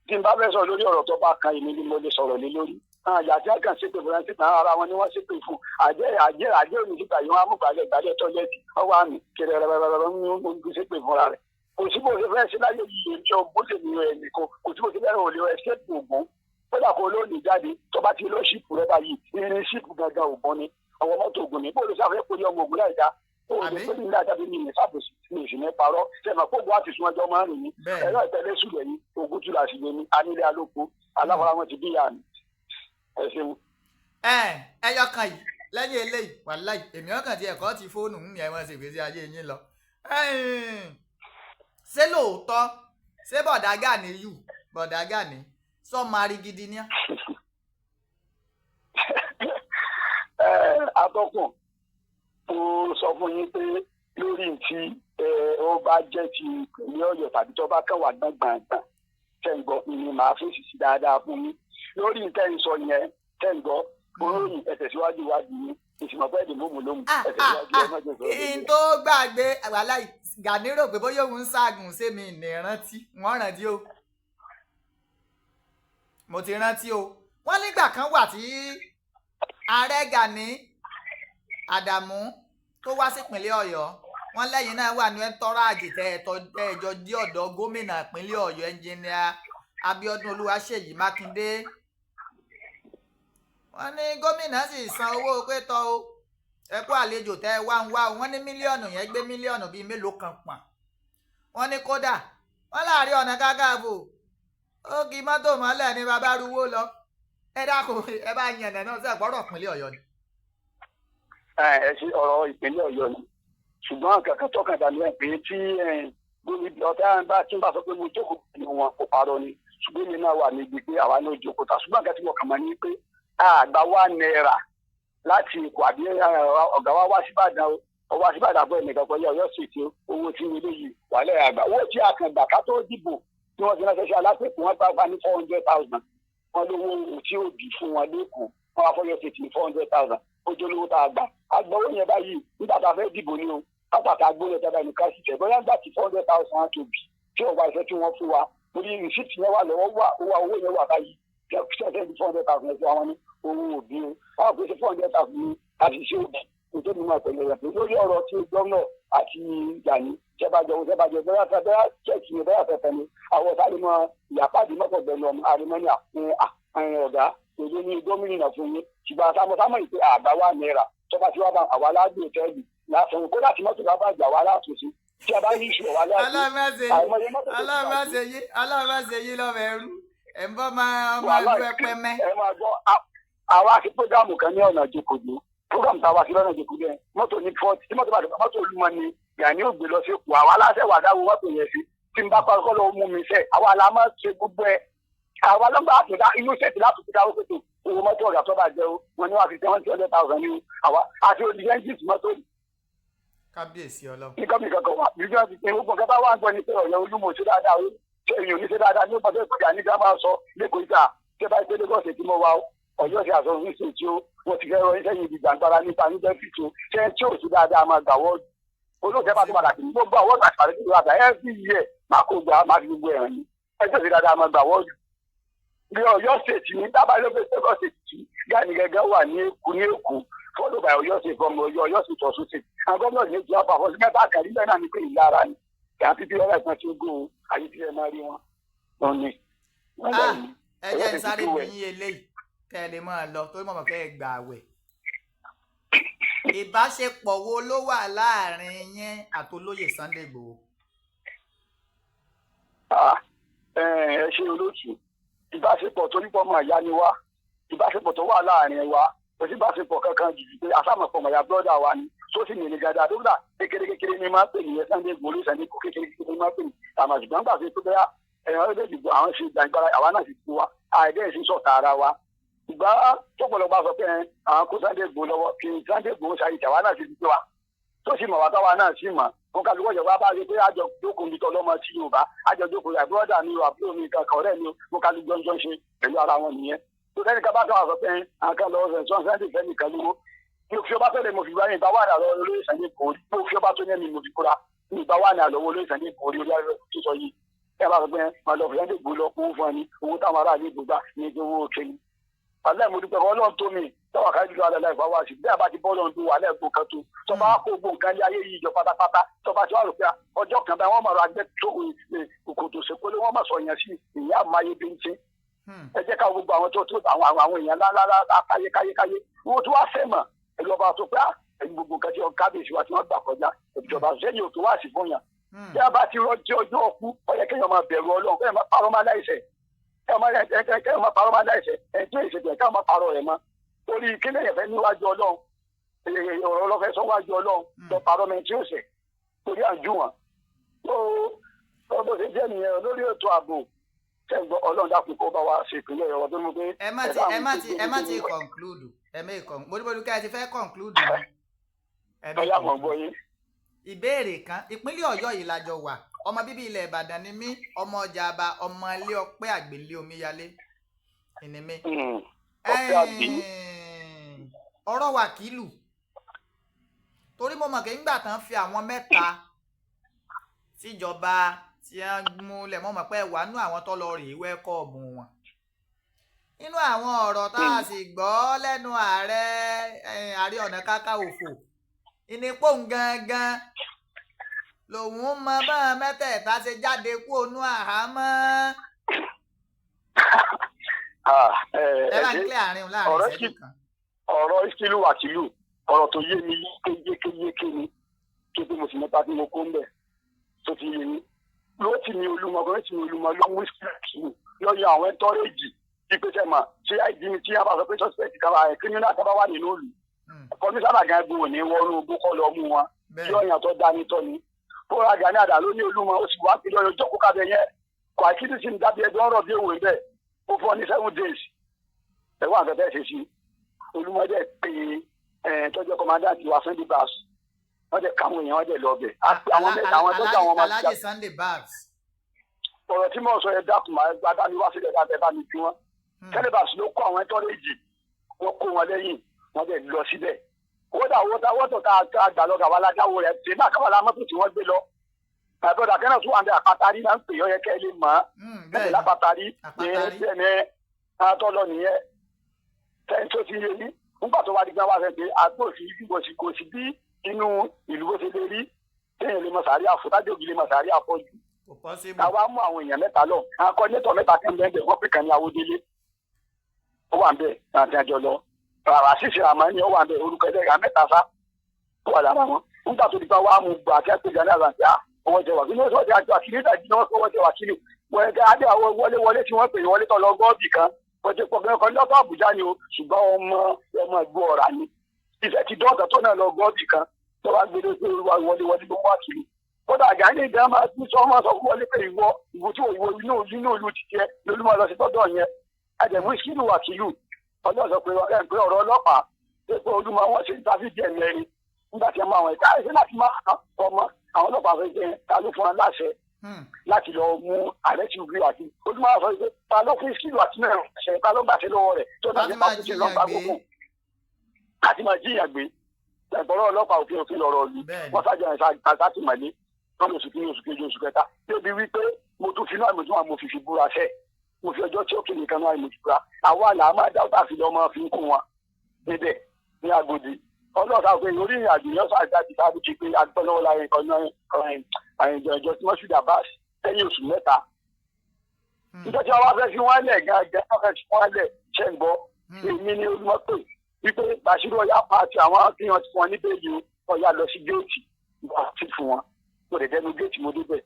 Speaker 2: Tí n bá fẹ́ sọ̀rọ̀ lórí ọ̀rọ̀ tó bá kan èmi ni mo lè sọ̀rọ̀ lé lórí. Àyà tí a kàn ṣépè fún ẹni síta ara wọn ni wọ́n ṣépè fún àjẹ́ àjẹ́ àjẹ́ òní síta yìí wọ́n á mú gbàlẹ̀ gbàlẹ̀ tọ́lẹ́tì ọwọ́ àmì kiri rẹ̀rẹ̀rẹ̀ ń ń ṣépè fúnra rẹ̀. Kò sí bó ṣe fẹ́ ṣe láyé yìí èmi ò bó ṣe nìyẹn ẹnì kan kò sí bó ṣe fẹ́ràn òlè ẹ̀ṣẹ́ ògùn kódà kó lónìí jáde tó bá ti lọ ṣìpù rẹ báyìí irin ṣìpù gangan ògùn ni àwọn mọ́tò ògùn ni bó ló ṣàfẹ́ pé ọmọ ògùn láì dá ó lè pé nígbà jáde ní ìsàbòsí ní ìsìn parọ́ sẹ́mi kó gbọ́ àti sun ọjọ́ máa ń rìn ní ẹ̀rọ ìtẹ́lẹ̀ sùlẹ̀ ní ogun tún láti lè ní anílé alóko aláfara wọn ti bí ìyá mi. Ẹ ṣeun.
Speaker 1: Ẹ ẹyọ kan yìí lẹ́yìn eléyìí wàláì èmi ọkàn ti ẹ̀kọ́ ti fóònù ń yẹn wọn sì gbèsè ayé yín lọ. Ṣé lóòótọ́ ṣé bọ̀dá Gani yù bọ̀dá Gani sọ mari gidi ni.
Speaker 2: Atọ́kùn, mo sọ fún yín pé lórí tí ó bá jẹ́ ti ìpínlẹ̀ Ọ̀yọ́ tàbí tó bá kàn wá gbọ̀ngbọ̀ngbọ̀n tẹ̀ ń gbọ́ ni màá fèsì sí dáadáa fún yín lórí tẹ́ ń sọ yẹn tẹ́ ń gbọ́ olóyìn ẹsẹ̀ síwájú iwájú yín ìsìnkú ẹ̀dì mú lóhùn ẹsẹ̀ síwájú ẹ̀ mọ́jọ sọ̀rọ̀.
Speaker 1: Kí n tó gbàgbé wàhálà Gani rò pé bóyá òun ń ṣaagùn ṣé mi ní rántí wọ́n rántí o, mo ti rántí o. Wọ́n nígbà kan wà tí ààrẹ Gani Àdàmú tó wá sípínlẹ̀ Ọ̀yọ́, wọ́n lẹ́yìn náà wà ní ẹńtọ́ráàjì tẹ́ ẹjọ́ dí ọ̀dọ̀ gómìnà ìpínlẹ̀ Ọ̀yọ́ ẹnjìnìà Abíọ́dún Olúwaṣèyí Mákindé. Wọ́n ní gómìnà sì san owó pé tọ́ o ẹ kú àlejò tẹ́ ẹ wá ń wá o. Wọ́n ní mílíọ̀nù yẹn gbé mílíọ̀nù bíi mélòó kan pọ̀n. Wọ́n ní kódà wọ́n láàrin ọ̀nà kákàbò ó kì í mọ́tò mọ́lẹ̀ ní bàbá ruwó lọ. Ẹ dákun ẹ bá yànnà náà sí àgbọ̀rọ̀ ìpínlẹ̀ Ọ̀yọ́ ni.
Speaker 2: Ẹ ṣe ọ̀rọ̀ ìpínlẹ̀ Ọ̀yọ́ ni, ṣùgbọ́n kankan tọkàn dànù ẹ pé tí gómìnà ọ̀tá bá tí ń bá sọ pé mo jókòó pẹ̀lú wọn kò parọ́ ni, ṣùgbọ́n èmi náà wà níbi pé àwa náà jókòó ta. Ṣùgbọ́n nǹkan tí mo kàn mọ́ ni pé àgbà wa náírà láti Èkó àbí ọ̀gá wa wá síbàdàn o wá síbàdàn àbọ̀ ẹnìkan kọjá Ọ̀yọ́ ṣètì owó tí ilé yìí wà lẹ́yìn àgbà owó tí a kàn gbà ká tó dìbò tí wọ́n ti ránṣẹ́ sí alápèkó wọn bá wà ní 400,000 wọn lówó tí ó bì fún wọn lẹ́kọ̀ọ́ wọn wá fọyọ́ ṣètì ní 400,000 ó jẹ́ olówó tá a gbà agbowó yẹn báyìí nígbà tá a fẹ́ dìbò ni o látàkà gbóyè tẹ́lẹ̀ ní káṣí tẹ̀ bóyá nígbà tí 400,000 tó bì tí ò wá iṣẹ́ tí wọ́n fún wa torí rìsíìtì yẹn wà lọ́wọ́ wà owó yẹn wà báyìí ṣẹ́ṣẹ́ ní 400,000 ẹ̀fọ́ àwọn ní owó òbí o àwọn kò ṣe 400,000 ní àti ṣé òbí ètò ìmọ̀ pẹ̀lú rẹ̀ pé lórí ọ̀rọ̀ tí gómìnà àti Gani ṣẹ́bàjọ ṣẹ́bàjọ bóyá bóyá ṣẹ́ẹ̀kì ni bóyá fẹ́fẹ́ ni àwọn sáré mọ ìyàpáàdé mọ́kànlélọ́mọ ọmọ àrèmọ́ni ọ̀gá èdè ní gómìnà fún yín ṣùgbọ́n àtàmọ́sámọ́ ìpè àgbà wà náírà Tọ́ba tí wàá bá àwa láàgbé òtẹ́ẹ̀lì láàfin, kódà tí mọ́tò bá bàjẹ́, àwa látúnṣe. Tí a bá ní ìṣù, àwa látúnṣe. Àìmọye mọ́tò tó ti bàjẹ́.
Speaker 1: Aláàmásẹ yí lọ́mọ ẹrú ẹ̀ ń bọ́ máa ọmọ
Speaker 2: Wàhálà.
Speaker 1: ẹlú ẹpẹ mẹ́.
Speaker 2: Ẹ máa gbọ́, àwa sí programme kan ní ọ̀nà ìjòkòdó. Programme tá a wá sí lọ́nà ìjòkòdó yẹn, mọ́tò ní fọ́ọ̀tì. Tí mọ́tò bá dé, mọ́tò Olúmọ ni Gani ò gbé lọ sí Èkó. Àwa aláṣẹ wà dáwọ́ mọ́tò yẹn sí. Tí n bá pa kọ́ lọ́wọ́ mú mi sẹ́, àwa la máa ṣe gbogbo ẹ̀. Àwa lọ́gbà àtúndá inú sẹ́ẹ̀tì láti fi dáwọ́ pẹ̀tọ̀ owó mọ́tò ọ̀gá tó bá jẹ́ o. Wọn ní wàá fi 700,000 ní o. Àwa àti odidi ẹ́ńjìnì mọ́tò.
Speaker 1: Kábíyèsí Ọlọ́run.
Speaker 2: Nǹkan mi kankan wà nígbà tí pé gbogbo nǹkan bá wà ń gbọ́ ni pé ọ̀yọ́ Olúmọ ṣe dáadáa o. Ṣé èèyàn ní ṣe dáadáa ní ọgbọ́n tó ní ká máa sọ lẹ́kọ̀ọ́ ìta ṣé bá ṣe Lagos tí mo wá o, Ọ̀yọ́ ṣe àṣọ ní ṣe tí ó wọ́n ti fẹ́ rọ iṣẹ́ yìí gbàngbára nípa ní benefit o. Ṣé tí ò sí dáadáa máa gbà wọ́ọ̀dù olóòtú bá tó padà sí gbogbo àwọn ọ̀gá àti àti àgbà every year máa kó gbà máa fi gbogbo ẹ̀ràn yìí. Ẹjọ́ sí dáadáa máa gbà wọ́ọ̀dù bí Ọ̀yọ́ State ní dábàá ló fẹ́ Lagos State tí Gani gẹ́gẹ́ wà ní Èkó, ní Èkó, followed by Ọ̀yọ́ State from Ọ̀yọ́, Ọ̀yọ́ State, Ọ̀ṣun State. Àwọn gómìnà ní ìjọba àpapọ̀ sí mẹ́ta kan níbẹ̀ náà ni pé ìlara ni kí á fi ọ̀rẹ́ kan tí ó gbó ayé tí ẹ máa rí wọn wọn ni.
Speaker 1: Ah, ẹ jẹ́ n sáré bí yín eléyìí kẹ́ ẹ lè máa lọ, torí mọ̀mọ́ kẹ́ ẹ gbà àwẹ̀. Ìbáṣepọ̀ wo ló wà láàrin yín àtolóyè Sunday Igboho?
Speaker 2: Ah, ẹ ṣe olóòtú. Ìbáṣepọ̀ torí pọ̀ mọ́ ìyá ni wá. Ìbáṣepọ̀ tó wà láàrin wa, kò sí ìbáṣepọ̀ kankan jù pé asámọ̀pọ̀ mọ̀ ya brother wa ni, tó sì ní gàdá dókítà kékeré kékeré ni máa ń pè ní Sunday Igboho. Sunday Igboho kékeré kékeré ni máa ń pè ní àmọ́, ṣùgbọ́n gbà pé bóyá ẹ̀yàn ọ̀rẹ́ ìdìbò àwọn ṣe gbàgbára, àwa náà sì ti wa àìdẹ́ ìsìn sọ̀tà ara wa. Ìgbà tọ́pọ̀lọpọ̀ sọ pé àwọn kó Sunday Igboho lọ́wọ́ kí Sunday Igboho ṣayé, tàwa náà sì ti wa tó sì mọ̀ wá, táwa náà sì mọ̀ wọn. Kálukú ọ̀jọ̀ wa bá rí pé àjọ jókòó mi tọ́lọ́mọ sí Yorùbá, àjọ jókòó rẹ̀ brother mi o, àbúrò mi kankan, ọ̀rẹ́ mi o, mo kálukú jọ́njọ́n ṣe pẹ̀lú ara wọn nìyẹn. Tó sẹ́ni ká bá kàn wá sọ pé àwọn kan lọ́wọ́ sọ Sunday fẹ́ nìkan lówó, mo fi ọba tẹ́lẹ̀, mo fi wáyé ìgbà wà ní àlọ́ olóyè Sunday Igboho. Mo fi ọba tó ní ẹ̀mí, mo fi kóra ní ìgbà wà ní àlọ́ olóyè Sunday Igboho orí ayélujára tó sọ yìí. Ẹ bá sọ pé màá lọ fi Sunday Igboho lọ kó fún ẹ ní owó táwọn aráàlú ìgbògbà ní owó òkè ni. Alẹ́ mo dúpẹ́ Ọlọ́run tó mi tọ́wọ́ ká jùlọ alẹ́ láìpẹ́ wá sí bí a bá ti bọ́ lọ́run tó wà lẹ́ẹ̀kọ́ kan tó tọ́ba kó gbogbo nǹkan lé ayé yìí jọ pátápátá, tọ́ba tí wàá rò pé ọjọ́ kan báyìí wọ́n máa rọ agbẹ́ tó kòtò ṣèkólé, wọ́n máa sọ yẹn sí ìyá àmáyé bíntín. Ẹ jẹ́ ká gbogbo àwọn tó tó àwọn èèyàn ńláńlá káyé káyé káyé wọ́n tó wá fẹ́ mọ̀ ẹ̀lú ọba tó pé ẹ̀yìn gbogbo nǹkan tí ọ kábíyèsí wa tí wọ́n gbà kọjá ìjọba sẹ́yìn ò tó wá sí fún yàn. Tí a bá ti rọjò ọjọ́ ọkú, ó yẹ kéèyàn máa bẹ̀rù Ọlọ́run, kéèyàn máa parọ́ máa láìṣẹ̀, kéèyàn máa parọ́ máa láìṣẹ̀, ẹni tí èsì tẹ̀ kéèyàn máa parọ́ rẹ̀ mọ́ torí kí lèyàn fẹ́ níwájú Ọlọ́run, ọ̀rọ̀ ọlọ́fẹ́ sọ́wájú Ọlọ́run lọ parọ́ mẹ́ni tí ó ṣẹ̀ torí àjú wọn. Tó bó ṣe jẹ́ nìyẹn lórí ètò ààbò. Ṣẹ́gbọ́n Ọlọ́run dákun kó bá wa ṣe ìpínlẹ̀ ọ̀rọ̀ tó mú pé.
Speaker 1: Ẹ má ti conclude, ẹ má conclude, mo ní ká ẹ ti fẹ́ conclude ni.
Speaker 2: Ọyá, mọ̀ gbọ́ yín.
Speaker 1: Ìbéèrè kan. Ìpínlẹ̀ Ọ̀yọ́ yìí la jọ wà. Ọmọ bíbí ilẹ̀ Ìbàdàn ni mí, ọmọ ọjà àbá, ọmọ ilé ọpẹ́ àgbélé omíyalé ìní mi.
Speaker 2: Ọpẹ́ àgbé.
Speaker 1: Ọ̀rọ̀ wàkìlù, torí mo mọ̀ pé ńgbà tán fi àwọn mẹ́ta síjọba tí wọ́n múlẹ̀, mọ́ mọ̀ pé wà nú àwọn tó lọ rèé welcome wọn. Nínú àwọn ọ̀rọ̀ tá a sì gbọ́ lẹ́nu ààrẹ, Ààrẹ Ọ̀nà Kakanfò, ìnípò gangan lòun mọ báwọn mẹ́tẹ̀ẹ̀ta ṣe jáde kú ònú àhámọ́. Ẹ bá ń kílẹ̀ àárín láàrin ìṣẹ́jú kan.
Speaker 2: Ọ̀rọ̀ ìsìlú wàkìlù, ọ̀rọ̀ tó yé mi yékéyéké ni, tó pé mo sì mẹ́ta tí mo kó ń bẹ̀ tó ti yé mi. Rótìmí Olúmọ, Rótìmí Olúmọ ló mú ìsìlú lọ́yọ̀ àwọn ẹ̀ńtọ́rẹ́jì bí pé sẹ́mà ṣé àìdí mi tí a bá sọ pé suspect kan criminal kan bá wà nínú ìlú, kọmíṣánná gan gbòò ní wọnú ogún kọ́ lọ mú wọn tí ọ̀yàn tó dání tọ́ ni fúnra Gani Àdá ló ní Olúmọ ó sì wá pé lọ́yọ̀ jókòó kábẹ́ yẹn kò àkíní sí ní dábìí ẹjọ́ ọ̀rọ̀ bí òwe bẹ́ẹ̀. Ó fọ́ ní 7 days ẹ̀wọ̀n àfẹ́fẹ́ ṣe sí Olúmọdé pé tọ́jú commandant wa Sunday Babs, wọ́n jẹ́ káwọn èèyàn wọ́n jẹ́ lọ bẹ̀. Àwọn mẹ́ta àwọn tó àwọn ọmọ
Speaker 1: Alhaji Sunday Babs.
Speaker 2: Ọ̀rọ̀ tí mò ń sọ yẹn, dákun, máa gbadá mi wá sílẹ̀ dábẹ́ bá mi bí wọ́n. Sunday Babs ló kó àwọn ẹtọ́rẹ́jì, wọ́n kó wọn lẹ́yìn, wọ́n dẹ̀ lọ síbẹ̀. Kódà owó tá wọ́tò tá a gbà lọ gàwá lájáwó rẹ̀ ṣe náà káwá la mọ́tò tí wọ́n gbé lọ. Àbọ̀dà kẹ́nà tó wà ní àpátarí náà ń pè ọ́ yẹ kẹ́ ẹ lè mọ̀ ọ́. Bẹ́ẹ̀ lápátarí ní bẹ́ẹ̀ ní atọ́lọ nìyẹn. Sẹ́yìn tó ti yé yín nígbà tó wá di gbọ́n wá sẹ́ pé àgbo sí kò sí kò sí bí inú ìlú bó ṣe lè rí téèyàn lè mọ sàárì àfọ tájú ògì lè mọ sàárì àfọjù. Àwa mú àwọn èèyàn mẹ́ta lọ, àwọn kọ́ńdétọ̀ mẹ́ta kan bẹ́ẹ̀ bẹ́ẹ̀, wọ́n pè kàn ní Awódélé, ó wà ń bẹ̀ àti àjọ lọ. Àṣìṣe àmọ́ ni ó wà ní orúkọ ẹgbẹ́ mẹ́ta sá ó wà lára wọn. Nígbà tó di pa wàá mú gbà kí á pè Gani Adams ọwọ́ jẹ wákìlì wọ́n ti àjọ àkìlì ìdájí ni wọ́n fọwọ́ jẹ wákìlì wọ́n ẹgbẹ́ adé àwọn wọlé wọlé tí wọ́n pè é wọlé tó lọ gọ́ọ̀bì kan wọ́n ti pọ̀ gan kan lọ́tọ̀ Àbújá ni o, ṣùgbọ́n ọmọ ọmọ ìgbó ọ̀rà ni ìfẹ́ ti dọ́ọ̀tà tó náà lọ gọ́ọ̀bì kan tó wá gbé lóṣù wọlé wọlé ló wá kiri. Kódà Gani ìdá máa tún sọ ọmọ sọ fún wọlé pé ìwọ ìwọ tí ìwọ inú inú ìlú ti jẹ lolúmọ lọ sí tọ́dọ̀ yẹn. Àjẹmú ìṣílù wàkìlù ọlọ́run sọ pé pé ọ̀rọ̀ ọlọ́pàá pé pé olúmọ wọn ṣe tàbí díẹ̀ mẹ́rin nígbà tí wọ́n àwọn ẹ̀ka ẹ̀ṣẹ̀ láti máa ọmọ àwọn ọlọ́pàá fẹ́ jẹ́ ta ló fún wọn láṣẹ láti lọ mú ààrẹ tí wíwá sí olúmọ sọ pé ta ló fún ìṣílù àti mẹ́rin ṣe ta ló gbàṣẹ lọ́wọ́ rẹ̀ tó náà
Speaker 1: Láti
Speaker 2: ṣe
Speaker 1: máa
Speaker 2: pàṣẹ
Speaker 1: jíyàn
Speaker 2: lọ́gbà
Speaker 1: gbé.
Speaker 2: gbogbo àti máa jíyàn gbé. Ẹ̀gbọ́n ọlọ́pàá òfin òfin lọ́rọ̀ ìlú wọ́n sájà ẹ̀ sátìmọ́lé wọ́n lóṣù kìíní, oṣù kejì, oṣù kẹta, débi wípé mo tún fi náà mo tún wà mo fi fi búra sẹ́ mo fi ọjọ́ tí ó kéde kan náà mo fi búra. Àwa là á máa dáwọ́tà fi lọ́mọ fi ń kún wọn níbẹ̀ ní Agodi. Ọlọ́ọ̀ta pé orí ìrìn àjò yẹn sọ àjáde sáájú ti pé agbọ́nlọ́wọ́ lára nǹkan náà ìjọ ìjọ tí wọ́n ṣùdà bá lẹ́yìn oṣù 3. Ìjọ tí wọ́n wá fẹ́ fi wọ́n lẹ̀ gangan wọ́n fẹ́ fi wọ́n lẹ̀ ṣẹ́ ń gbọ́. Èmi ni olùmọ̀ pé wípé Bàṣírù ọ̀yá pàtì àwọn tí wọ́n ti fún wọn ní bẹ́ẹ̀lì ọ̀yá lọ sí géètì wọ́n ti fún wọn. Mo lè dẹnu géètì mo débẹ̀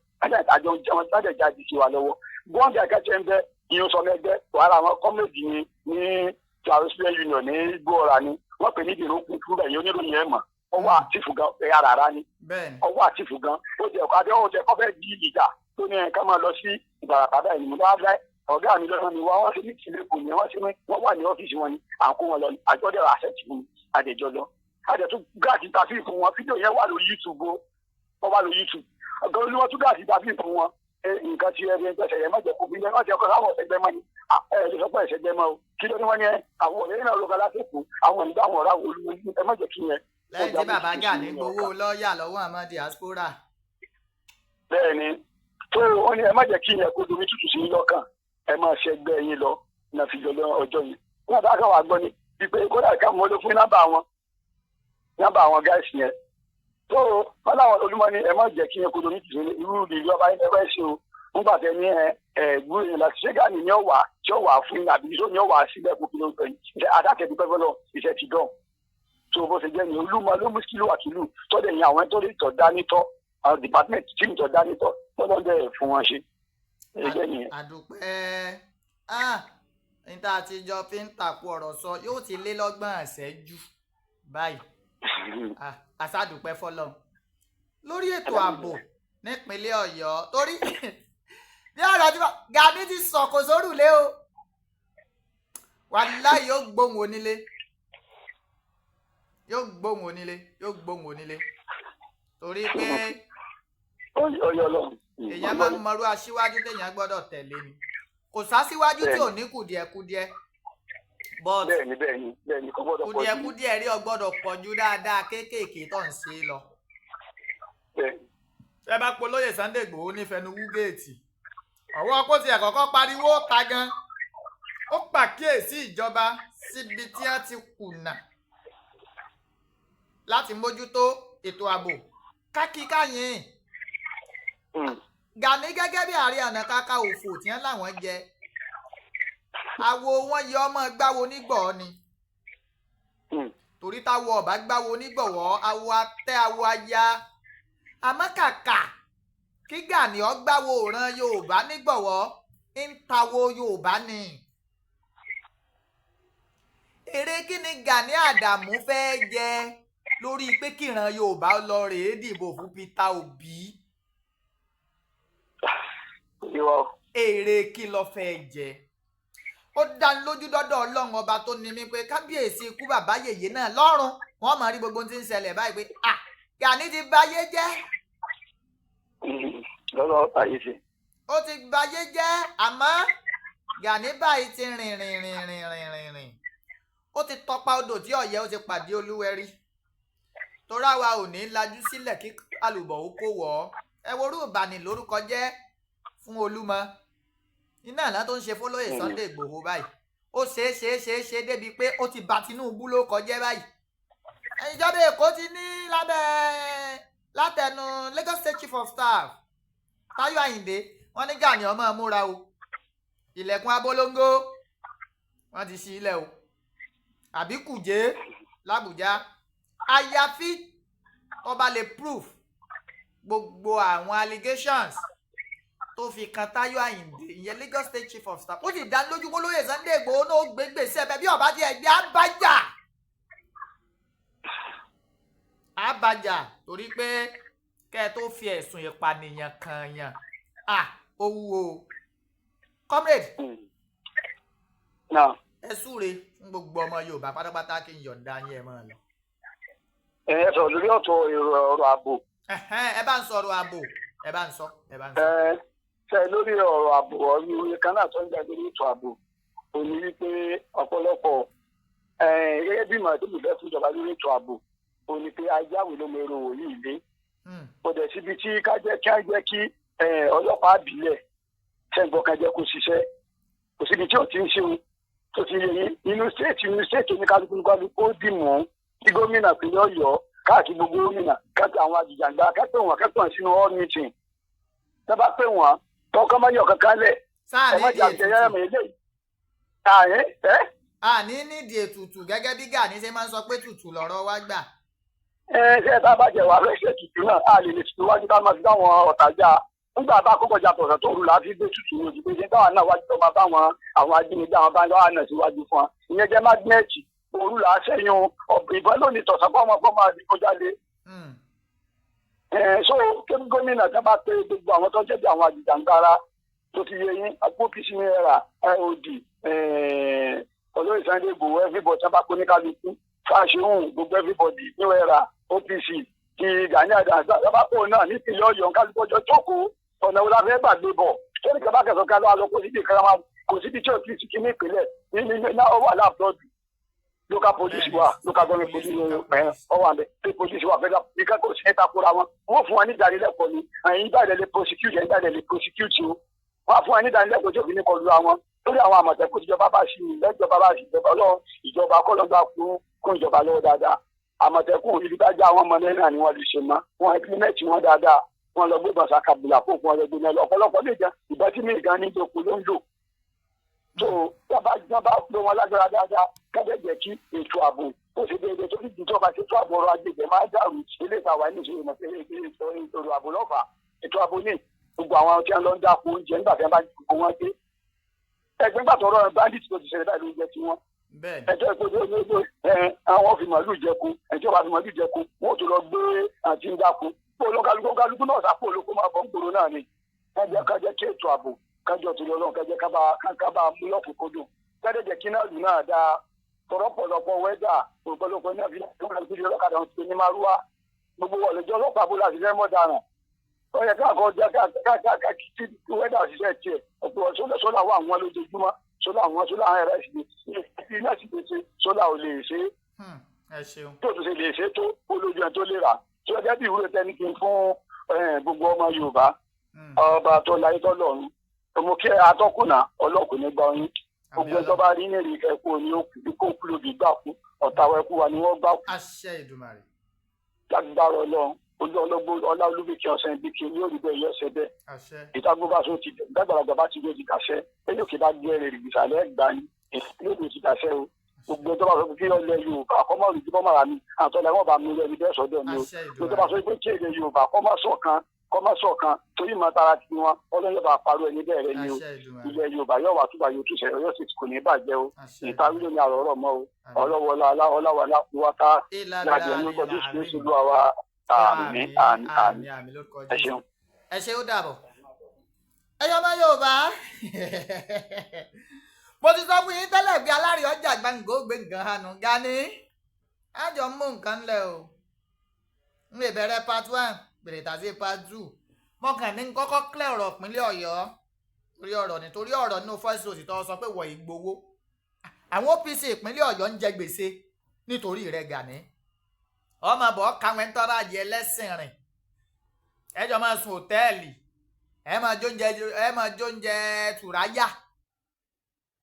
Speaker 2: àjọ ń jẹun jáde jáde sí wa lọ́wọ́. Bọ́ǹdì akẹ́kẹ́ ń bẹ ìyẹn sọmọ ẹgbẹ́ wàhálà àwọn kọ́mẹ́dì ni ní Jerusalem Union ní gbóra ni wọ́n pè ní ìdìrókù fúnbẹ̀ yìí oníròyìn ẹ̀ mọ̀ ọwọ́ àtìfù gan ẹ̀yà rárá ni ọwọ́ àtìfù gan ó jẹ́ ọkọ̀ adé ó jẹ́ kọ́ fẹ́ di ìjà tó ní ẹ̀ka máa lọ sí Ìbàràpá báyìí ni mo bá fẹ́ ọ̀gá mi lọ́nà mi wá wọ́n ṣe ní ìtìlẹ̀ kù ní wọ́n ṣe ní wọ́n wà ní ọ́fíìsì wọn ni à ń kó wọn lọ àjọdẹ̀ àṣẹ tì mí àdẹ̀jọ lọ àdẹ̀tún gáàsì tàfí fún wọn. Fídíò yẹn wà lórí YouTube o, wọ́n wà lórí YouTube. Ọ̀gá olúwọ́n tún gáàsì tàfí fún wọn. Nǹkan tí ẹbí ń pẹ̀sẹ̀ yẹn má jẹ́ kó bí ẹ má jẹ́ kó sáwọn ọ̀sẹ̀gbẹ́ mọ́ ni ẹ lè sọ pé ẹ̀sẹ̀gbẹ́ mọ́ o. Kí ló ní wọ́n ní ẹ àwọn ọ̀rẹ́ náà lóka lásìkò àwọn ìgbà àwọn ọ̀rá olúwo ẹ má jẹ́ kí yẹn.
Speaker 1: Lẹ́yìn tí bàbá Gani gbowó lọ́ọ̀yà lọ́wọ́ àwọn diaspora.
Speaker 2: Bẹ́ẹ̀ ni tó wọ́n ní ẹ má jẹ́ kí yẹn kó domi tútù sí lọ́kàn ẹ máa ṣe ẹgbẹ́ yín lọ náà fi jọ lọ ọjọ́ yẹn. Wọ́n bá kàn wá gbọ́ ni wípé kódà ká mọ́ ló fún nọ́mbà wọn nọ́mbà àwọn gáàsì yẹn. Tó wọ́n láwọn olúmọ ní ẹ má jẹ́ kí yẹn kó domi tútù sí irú ìlú ọba yẹn ẹ bá ṣe o. Nígbà tẹ ní ẹ ẹ gbúrò yẹn láti ṣé Gani ni ó wà tí ó wà fún yín àbí tó ní ó wà sílẹ̀ kó kí ló ń pè yín iṣẹ́ adákẹ́bí pẹ́pẹ́ lọ iṣẹ́ ti dán. Tó bó ṣe jẹ́ ni olúmọ ló mú kílò àkìlù tọ́dẹ̀ yẹn àwọn tó lè tọ̀ dání tọ́ àwọn department tí ń tọ̀ dání tọ́ tọ́dọ̀ dẹ̀ fún wọn ṣe. Ẹ jẹ́ nìyẹn.
Speaker 1: Àdùpẹ́ níta àtijọ́ fi ń tàkù ọ̀rọ̀ sọ yóò ti lé lọ́gbọ̀n ìṣẹ́jú báyìí. Àṣàdùpẹ́ fọlọ́run lórí ètò ààbò nípínlẹ̀ Ọ̀yọ́ torí bí ọ̀rọ̀ tí Gani ti sọ̀kò sórùlé o, wàláhì yóò gbóhùn onílé yóò gbóhùn onílé yóò gbóhùn onílé torí pé èèyàn máa ń mọrú aṣíwájú téèyàn gbọ́dọ̀ tẹ̀lé ni. Kò sásíwájú tí ò ní kùdìẹ̀kudiẹ but
Speaker 2: bẹ́ẹ̀ni bẹ́ẹ̀ni bẹ́ẹ̀ni kò gbọ́dọ̀ pọ̀ jù.
Speaker 1: Kùdìẹ̀kudiẹ rí ọ gbọ́dọ̀ pọ̀ jù dáadáa kéékèèké tó ń ṣe lọ. Ẹ bá polóyè Sunday Igboho nífẹ̀ẹ́nu wúgẹ́ẹ̀tì ọwọ́ kó tiẹ̀ kọ́kọ́ pariwo ta gan ó pàkíyèsí ìjọba síbi tí wọ́n ti kùnà láti mójútó ètò ààbò kákíkáyìn. Gani gẹ́gẹ́ bí Ààrẹ Ọ̀nà Kakanfò tí wọ́n láwọn jẹ àwo wọn yọ ọmọ gbáwo nígbọ̀ọ́ ni torí táwo ọba gbáwo nígbọ̀wọ́ awo atẹ́ awo aya. Àmọ́ kàkà kí Gani ó gbáwo òran Yorùbá nígbọ̀wọ́ ń tawó Yorùbá ni. Èrè kí ni Gani Àdàmú fẹ́ jẹ lórí pé kíran Yorùbá lọ rèé dìbò fún Peter Obi? Èrè kí ló fẹ́ jẹ? Ó dá lójú dọ́dọ̀ Ọlọ́run ọba tó ní mi pé kábíyèsí ikú bàbá yèyé náà lọ́rùn wọ́n máa rí gbogbo ohun tí ń ṣẹlẹ̀ báyìí pé à Gani ti bayé jẹ́.
Speaker 2: Lọ́rọ̀ ayé ṣe.
Speaker 1: Ó ti bayé jẹ́ àmọ́ Gani báyìí ti rìn rìn rìn rìn rìn rìn rìn ó ti tọpa odò tí ọ̀yẹ́ ó ti pàdé Olúwẹ̀rí torá wa ò ní lajú sílẹ̀ kí àlùbọ̀ ó kó wọ̀ ọ́. Ẹ worú ìbànì lórúkọ jẹ́ fún Olúmọ iná àná tó ń ṣe fọlọ́yè Sunday Igboho báyìí ó ṣe é ṣe é ṣe é ṣe débi pé ó ti bà Tinubu ló kọjẹ́ báyìí. Ìjọba Èkó ti ní lábẹ́ látẹnu Lagos State Chief of Staff Táyọ̀ Àyìndé wọ́n ní Gani ọmọ múra o, ilẹ̀kùn abolongo wọ́n ti ṣí ilẹ̀ o. àbí Kùjé l'Àbújá, àyàfi tó bá lè proof gbogbo àwọn allegations tó fi kan Táyọ̀ Àyìndé, ìyẹn Lagos State Chief of Staff. Ó sì dá lójú pé olóyè Sunday Igboho náà ó gbé gbèsè ẹbẹ bí ọba ti ẹgbẹ́ àbájá àbájá, torí pé kẹ́ ẹ tó fi ẹ̀sùn ìpànìyàn kàn yàn, à ó wúwo. Comrade,
Speaker 2: Náà.
Speaker 1: ẹ súre fún gbogbo ọmọ Yorùbá pátápátá, kí n yọ̀ǹda yín, ẹ máa lọ.
Speaker 2: Ẹ sọ̀rọ̀ lórí ọ̀tọ̀ èrò ọ̀rọ̀ ààbò.
Speaker 1: Ẹ̀hẹ́n, ẹ bá ń sọ̀rọ̀ ààbò, ẹ bá ń sọ, ẹ bá ń sọ.
Speaker 2: Ẹ ṣe lórí ọ̀rọ̀ ààbò, ọ̀rọ̀ kan náà tó ń jáde lórí ètò ààbò ò ní wípé ọ̀pọ̀lọpọ̀, gẹ́gẹ́ bí ìmọ̀ràn tó lè fẹ́ fún ìjọba lórí ètò ààbò ò ní pé ajáwé ló mọ èrò wòlíì ilé. Kò dẹ̀ síbi tí ká jẹ́ kí á jẹ́ kí ọlọ́pàá àbílẹ̀ ṣẹ́gbọ́n kan jẹ́ kó ṣiṣẹ́. Kò síbi tí ò ti ń ṣeun tó ti yẹ yín inú stéètì oníkálukú oníkálukú ó dì mú kí gómìnà ìpínlẹ̀ Ọ̀yọ́ káàkiri, gbogbo gómìnà káàkiri, àwọn àjìjàgbá kẹ́pẹ́ wọn, kẹ́pẹ́ wọn sínú hall meeting. Tẹ́ bá pè wọ́n tọ́kọ́ má yọ kankan lẹ̀.
Speaker 1: Sáà
Speaker 2: Ẹ má
Speaker 1: nídìí
Speaker 2: jà jẹ yára
Speaker 1: ètùtù.
Speaker 2: Mi eléyìí ààyè ẹ.
Speaker 1: Àní nídìí ètùtù, gẹ́gẹ́ bí Gani ṣe máa ń sọ pé tùtù lọ̀rọ̀ wá gbà.
Speaker 2: Ẹ ṣe tá a bá jẹ wàá fẹ́ ṣe tutù náà, a lè lè tutù wájú ká máa fi báwọn ọ̀tá jà. Nígbà bá kókò jà tọ̀sán tó rù là á fi gbé tutù ní ojú pé ṣé táwa náà wájú tó máa bá wọn àwọn ajínigbé, àwọn bá wà náà síwájú fún wa, ìyẹn jẹ́ mágínẹ́ẹ̀tì òru là á sẹ́yìn ìbọn lónìí tọ̀sán fún ọmọ fọmọ àdìgbòjáde. Ẹ so kí gómìnà kan bá pé gbogbo àwọn tó ń jẹ́ bí àwọn àjìjàngbara tó ti yẹ yín, OPC náírà iod, olóyè Sunday Igboho, everybody tó bá kó ní kálukú fáṣehùn, gbogbo everybody new era OPC ti Gani Adams tó bá kó náà nípìnlẹ̀ Ọ̀yọ́, kálukú ọjọ́ jókòó, ọ̀nà wo la fẹ́ gbàgbé bọ̀ tó ní kaba kẹsàn-án kálọ́ àlọ́ kó síbi kan kò síbi tí ò ti sí ní ìpínlẹ̀ ní náà ó wà láàbùdọ́dù local police wa, local government police ẹ ọ wà bẹ, state police wa, federal nìkan kò sí ní takora wọn. Wọn fún wa ní ìdánilẹ́kọ̀ọ́ ni ẹ̀yin báyìí lè prosecute, ẹ̀yin báyìí lè prosecute o. Wọn fún wa ní ìdánilẹ́kọ̀ọ́ tí òfin ní kọlu àwọn lórí àwọn Àmọ̀tẹ́kùn. Tíjọba bá ṣì lẹ́jọba bá ṣì ìjọba ọlọ́run, ìjọba kọ́lọ́gbà kún ìjọba lọ́wọ́ dáadáa. Àmọ̀tẹ́kùn ibi tá já àwọn ọmọ náà ni wọ́n lè ṣe mọ́ wọn implement wọn dáadáa. Wọn lọ gbé bọ̀sà kàbùlà fún wọn lọ gbé náà lọ. Ọ̀pọ̀lọpọ̀ lè jẹ ìbọn tí mi gan ní ìjókòó ló ń lò tó dábàá dábàá ló wọn lágbára dáadáa. Kẹ́lẹ́ jẹ́ kí ètò ààbò ó ṣe déédéé, tó fi ìjọba ṣètò ààbò, ọrọ̀ ajé ìjẹ́ máa dàrú. Ilé ìtawà ní ìṣòro ìmọ̀ ètò ààbò lọ́fà ètò ààbò ní gbogbo àwọn tí wọ́n lọ ń dáko oúnjẹ nígbà tí wọ́n bá gbogbo wọn dé ẹgbẹ́ gbàtọ̀ ọ̀rọ̀ bandit tó ti ṣẹlẹ̀ báyìí ló ń jẹ́ tiwọn. Ẹjọ́ ìpò ẹ àwọn fi màálù jẹko, ẹjọ́ bá fi màálù jẹko, wọ́n tó lọ gbé àti ń dáko kó lọ́kàlùkù kálukú náà sápò olóko máa bọ̀ ń gbòòrò náà ni. Kájẹ́ kájẹ́ kí ètò ààbò kájọ torí Ọlọ́run, kájẹ́ kábà mú lọ́kùnkúndùn, kájẹ́ jẹ́ kí náà lù náà dáa tọ̀rọ̀pọ̀lọpọ̀ wẹ́dà ọ̀pọ̀lọpọ̀ náà fi kálukú di ọlọ́kadà wọn ti ní márúwá gbogbo ọ̀lẹ́jọ́ ọlọ́pàá bó láti fẹ́ mọ́ daràn. Ó yẹ káàkọ́ jẹ́ káàkiri kí wẹ́dà ṣiṣẹ́ tiẹ̀. Ọ̀pọ̀ sólà wà wọ́n lójoojúmọ́, sólà wọn, sólà àwọn ẹ̀rẹ́ sì iná sì lè ṣe, sólà ò lè ṣe é.
Speaker 1: Ẹ ṣeun.
Speaker 2: Tó tún ṣe lè ṣe tó ó lójú ẹ tó lè rà tí ó jẹ́ bí ìwúrò tẹ́ni kí n fún gbogbo ọmọ Yorùbá. Ọba tó láyé tó lọ́run, mo kí atọ́kùnà ọlọ́kùnrin gba oyin gbogbo ẹjọ́ bá rí ní èrè ẹ̀kú ni ó kú kó kú lóbi gbà kú ọ̀tá wa ẹkú wa ni wọ́n gbà kú.
Speaker 1: Àṣẹ Ìdùmarè.
Speaker 2: Lágbára Ọlọ́run, ojú ọlọ́gbó ọlá olúbìkì ọ̀sẹ̀ ìbíkì yóò rí bẹ́ẹ̀, yóò ṣe bẹ́ẹ̀.
Speaker 1: Àṣẹ.
Speaker 2: Ìtagbó bá so ti gbàgbàlagbà bá ti dé ti dàṣẹ ẹyọ kì bá gbé ẹrẹ ìgbìsàlẹ̀ ẹgbà ni yóò dé ti dàṣẹ o. Gbogbo tó bá sọ pé kí ọlẹ Yorùbá kọ́ mọ́ rìndí kọ́ mọ́ ra mi àtọ́lẹ̀ wọn bá mi rẹ ní bẹ́ẹ̀ sọ́dọ̀ mi o.
Speaker 1: Àṣẹ
Speaker 2: Gbogbo tó bá
Speaker 1: Ìdùmarè.
Speaker 2: sọ pé kí èdè Yorùbá kọ́ mọ́ ṣọ̀kan, kọ́ mọ́ ṣọ̀kan torí ìmọ̀ tara ti wọn, Ọlọ́run yóò bá parọ́ ẹni bẹ́ẹ̀ rẹ ni o.
Speaker 1: Àṣẹ Ìdùmarè.
Speaker 2: Ilẹ̀ Yorùbá yóò wà túbà, yóò túṣẹ, yóò sì kò ní bàjẹ́ o.
Speaker 1: Àṣẹ.
Speaker 2: Ìtàwí ló ní àrọ̀rọ̀ mọ́ o. Ọlọ́wọ́lá ọláwọlá wáta
Speaker 1: Ìlà
Speaker 2: láti ẹnu kọjú sí oṣù wa. Àmín, àmín, àmín.
Speaker 1: Àmín lórúkọ
Speaker 2: Ẹ
Speaker 1: Jésù.
Speaker 2: ṣeun.
Speaker 1: Ẹ ṣé, ó dàbọ̀. Ẹyọ ọmọ Yorùbá, mo ti sọ fún yín tẹ́lẹ̀ bí alárìí ọjà gbàǹgó gbé nǹkan hànú. Gani àjọ mú nǹkan ńlẹ̀ o. N lè bẹ̀rẹ̀ part one bèrè tàbí part two. Mo kàn ní kọ́kọ́ clear ọ̀rọ̀ ìpínlẹ̀ Ọ̀yọ́ torí ọ̀rọ̀, nítorí ọ̀rọ̀ nínú voice note tó sọ pé wọ̀ ìgbowó àwọn OPC ìpínlẹ̀ Ọ̀yọ́ ń jẹ gbèsè nítorí rẹ̀. Gani ọmọ bọ̀ káwọn ń tọ́ra jẹ ẹlẹ́sìn rìn, ẹjọ́ máa sùn òtẹ́ẹ̀lì, ẹ máa jóúnjẹ, ẹ máa jóúnjẹ tùráyà,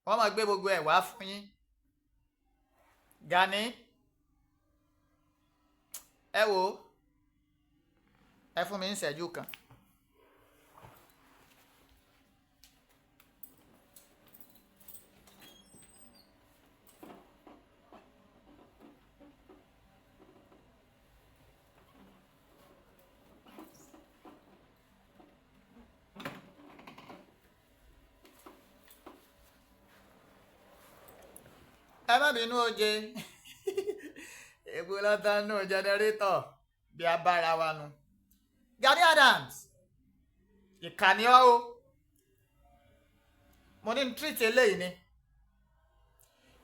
Speaker 1: wọ́n máa gbé gbogbo ẹ̀ wá fún yín. Gani, ẹ wò ó, ẹ fún mi ní ìṣẹ́jú kan. Ẹ má bínú oje, epo lọ́tàn nù generator bí a bára wa nu. Gani Adams, ìkànnì ọ́ o. Mo ní treat eléyìí ni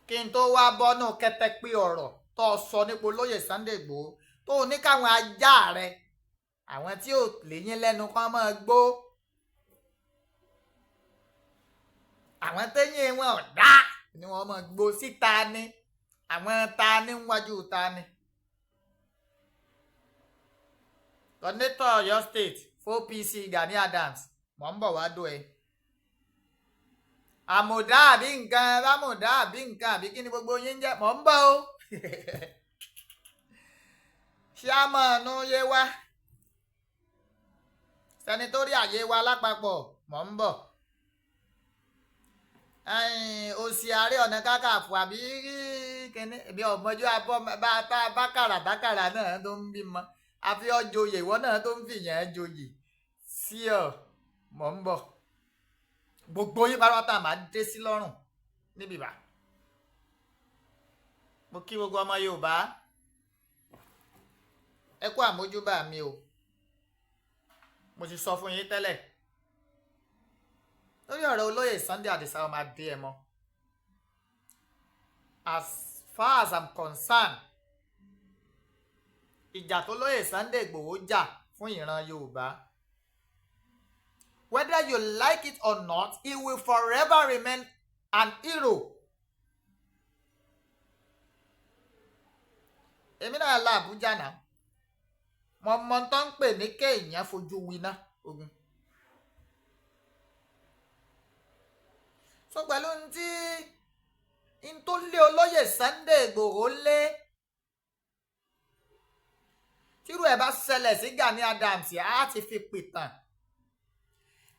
Speaker 1: kí n tó wá bọ́nú kẹtẹpẹ ọ̀rọ̀ tó sọ nípa olóyè Sunday Igboho, tó ní káwọn ajá rẹ, àwọn tí ò léyìn lẹ́nu kan máa gbó, àwọn téyìn wọn ò dá ni wọ́n máa gbó síta ni, àwọn ta ní wájú ta ni. Coordinator Ọ̀yọ́ State 4PC Gani Adams, mọ̀ ń bọ̀ wá dó ẹ. Àmùdá àbí nǹkan, bámùdá àbí nǹkan, àbí kí ni gbogbo yín jẹ́, mọ̀ ń bọ̀ o. Ṣíàmọ̀nù yé wa, sẹnitórí àyè wa lápapọ̀, mọ̀ ń bọ̀. Òsì Ààrẹ Ọ̀nà Kakanfò àbí kíní ibi ọ̀mọ́jú abọ́ bákàrà bákàrà náà tó ń bímọ àfi ọjọ́yè, ìwọ náà tó ń fìyàn joyè sí ọ, mọ̀ ń bọ̀. Gbogbo yín pátápátá máa dé sí lọ́rùn níbí bá. Mo kí gbogbo ọmọ Yorùbá, ẹ kú àmójúbà mi o. Mo ti sọ fún yín tẹ́lẹ̀ lórí ọ̀rọ̀ olóyè Sunday Adisa ọmọ Adéyẹmọ. As far as I'm concerned, ìjà tó lóyè Sunday Igboho jà fún ìran Yorùbá, whether you like it or not, he will forever remain an hero. Èmi náà la Àbújá náà, mo mọ tó ń pè ní kéèyàn fojú winá ogun. So pẹ̀lú tí n tó lé olóyè Sunday Igboho lé, tírú ẹ̀ bá ṣẹlẹ̀ sí Gani Adams, á ti fi pìtàn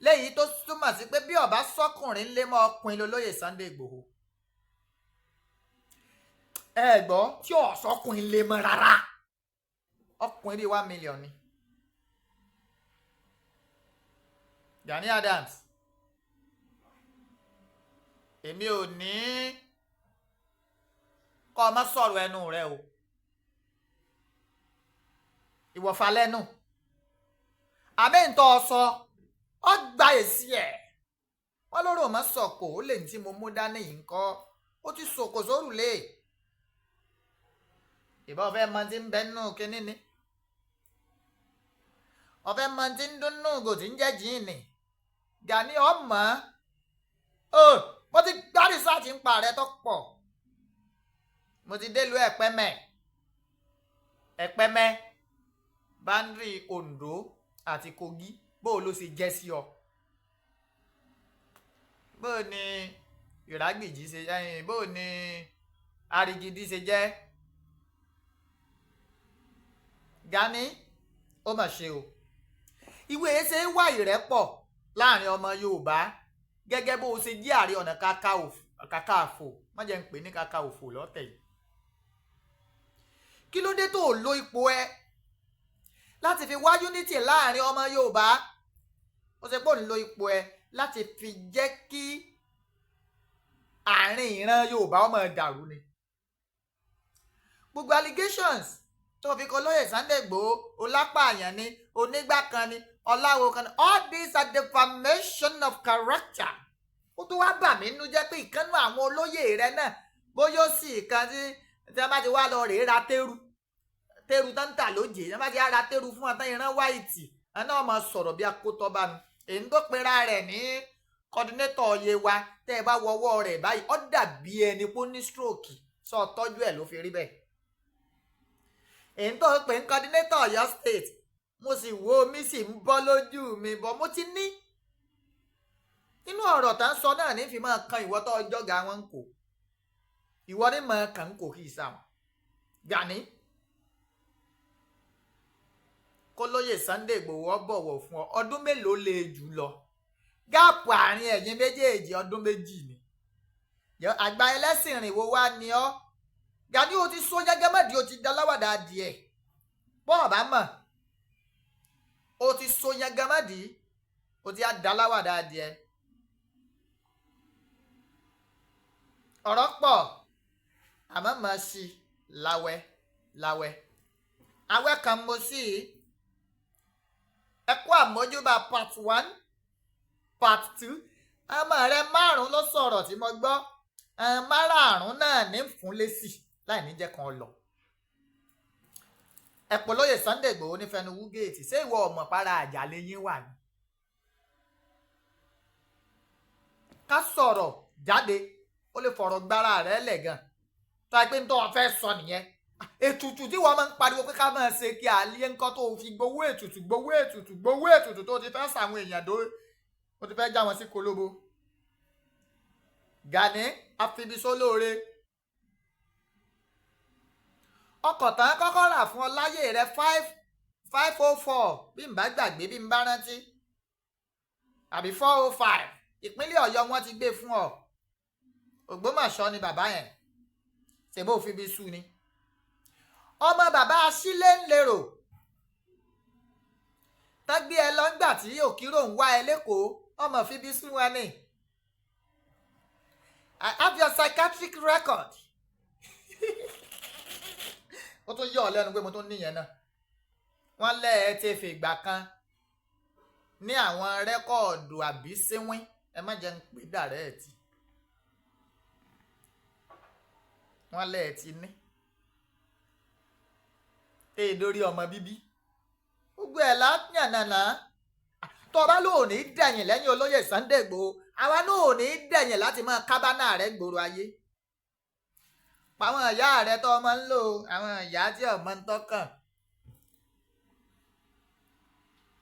Speaker 1: léyìí tó túmọ̀ sí pé bí ọba sọkùnrin lé mọ́ ọkùnrin lolóyè Sunday Igboho. Ẹ gbọ́, tí ọ̀sọ́kùnrin lé mọ́ rárá, ọkùnrin bíi 1 million ni. Gani Adams, èmi ò ní kọ́ ọ má sọ̀rọ̀ ẹnu rẹ o, ìwọ̀fà lẹ́nu àmì ntọ́ sọ ọ gba èsì ẹ̀. Wọ́n lóró mọ́ sọ̀kò ó lè ní tí mo mú dání yìí ń kọ́, ó ti sọ̀kò sórùlé. Ìbá ọ̀fẹ́ mọ ti ń bẹ nínú kínní ni, ọ̀fẹ́ mọ ti ń dún nínú gò tí ń jẹ́ jíìnì. Gani ọmọ ọ, mo ti gbá rìsáàtì ń pa rẹ tó pọ̀. Mo ti délùú Ẹ̀pẹ́mẹ́, Ẹ̀pẹ́mẹ́ báńdírì Oǹdó àti Kogi, bó o ló ṣe jẹ́ sí ọ, bó o ní Ìrágbìjí ṣe jẹ́, bó o ní Arigidi ṣe jẹ́. Gani ó mà ṣe o, ìwé ṣe wá ìrẹ́pọ̀ láàrin ọmọ Yorùbá gẹ́gẹ́ bó o ṣe jí Ààrẹ Ọ̀nà Kakanfò, má jẹ́ ń pè ní Kakanfò lọ́tẹ̀ yìí. Kí ló dé tó o lo ipò ẹ láti fi wá unity láàrin ọmọ Yorùbá? Ó ṣe pé ò ń lo ipò ẹ láti fi jẹ́ kí àárín ìran Yorùbá ọmọ dàrú ni. Gbogbo allegations tó fi kọ lóyè Sunday Igboho, olápàyàn ni, onígbà kan ni, ọláwo kan ni, all these are defamation of character. Ó tún wá bà mí nínú jẹ́ pé ìkànnú àwọn olóyè rẹ náà, bóyá ó sì kan tí wọ́n bá ti wá lọ rèé ra tẹ́rù tẹ́rù tán ń tà lóje, wọ́n bá ti ra tẹ́rù fún wọn tán ìran wáìtì, wọn náà máa sọ̀rọ̀ bí akótọ́ bá nu. Èyí tó pera rẹ̀ ní kọ́dínétọ̀ Yewa, tẹ́ ẹ bá wọwọ́ rẹ̀ báyìí, ó dàbí ẹni pé ó ní stroke, sọ tọ́jú ẹ̀ ló fi rí bẹ́ẹ̀. Èyí tó pè ń kọ́dínétọ̀ Ọ̀yọ́ State, mo sì wo omi sì ń bọ́ lójú mi bọ́, mo ti ní inú ọ̀rọ̀ tá ń sọ náà ní fi máa kan ìwọ tó ọjọ́ ga wọn kò, ìwọ ní máa kàn ń kò kí ìsàwọn. Gani, kólóyè Sunday Igboho bọ̀wọ̀ fún ọ, ọdún mélòó lè jù lọ? Gáàpù àárín ẹ̀yin méjèèjì ọdún 2 ni. Àgbà ẹlẹ́sìn rìn wo wá ni ọ́? Gani o ti sọ gẹ́gẹ́ mọ́dì, o ti da láwàdà adìẹ bọ́ọ̀ bá mọ̀, o ti sọ gẹ́gẹ́ mọ́dì, o ti da láwàdà adìẹ. Ọ̀rọ̀ pọ̀. Àmọ́ màá sí láwẹ́ láwẹ́ awẹ́ kan mo sí. Ẹ kú àmójúbà part one, part two. Ọmọ rẹ márùn ló sọ̀rọ̀ tí mo gbọ́ márààrún náà ní fún lésì láì ní jẹ́ kan lọ. Ẹ̀pọ̀ lóye Sunday Igboho ní fẹnu wúgẹ́ẹ̀tì. Ṣé ìwọ ọmọ para àjàlẹ̀ yín wà ní? Ká sọ̀rọ̀ jáde, ó lè fọ̀rọ̀ gbára rẹ̀ lẹ̀ gan tó a pé ń tọ́ ọ fẹ́ sọ nìyẹn. Ètùtù tí wọ́n máa ń pariwo pé ká máa ṣe kí àlẹ́ ńkọ́ tó fi gbowó ètùtù, gbowó ètùtù, gbowó ètùtù, tó ti fẹ́ sàwọn èèyàn dó, ó ti fẹ́ já wọn sí kolobo. Gani afibisólóore, ọkọ̀ tán kọ́kọ́ rà fún ọ láyé rẹ, 5504, bí n bá gbàgbé, bí n bá rántí, àbí 405. Ìpínlẹ̀ Ọ̀yọ́ wọn ti gbé fún ọ. Ògbómọ̀ṣọ́ ni bàbá yẹn ṣèbó fi bí sú ni. Ọmọ bàbá Asílẹ̀ ń lérò tágbé ẹ lọ ńgbà tí Òkírò ń wá ẹ lẹ́kọ̀ọ́. Ọmọ fi bí sú wọn ni. I have your psychiatric record. Ó tún yọ ọ lẹ́nu pé mo tún níyẹn náà. Wọ́n lẹ́ ẹ ti fìgbà kan ní àwọn record àbí síwín. Ẹ má jẹ́ ń pè direct. Wọ́n lẹ́ ẹ ti ní tẹ́ ẹ dórí ọmọ bíbí, gbogbo ẹ̀ láyànnànà. Tó o bá lóò ní dẹ̀yìn lẹ́yìn olóyè Sunday Igboho, àwa náà ò ní dẹ̀yìn láti máa kábánà rẹ̀ gbòòrò ayé. Pàwọn ìyá rẹ̀ tó ọmọ ń lò, àwọn ìyá tí ọmọ ń tọ́kàn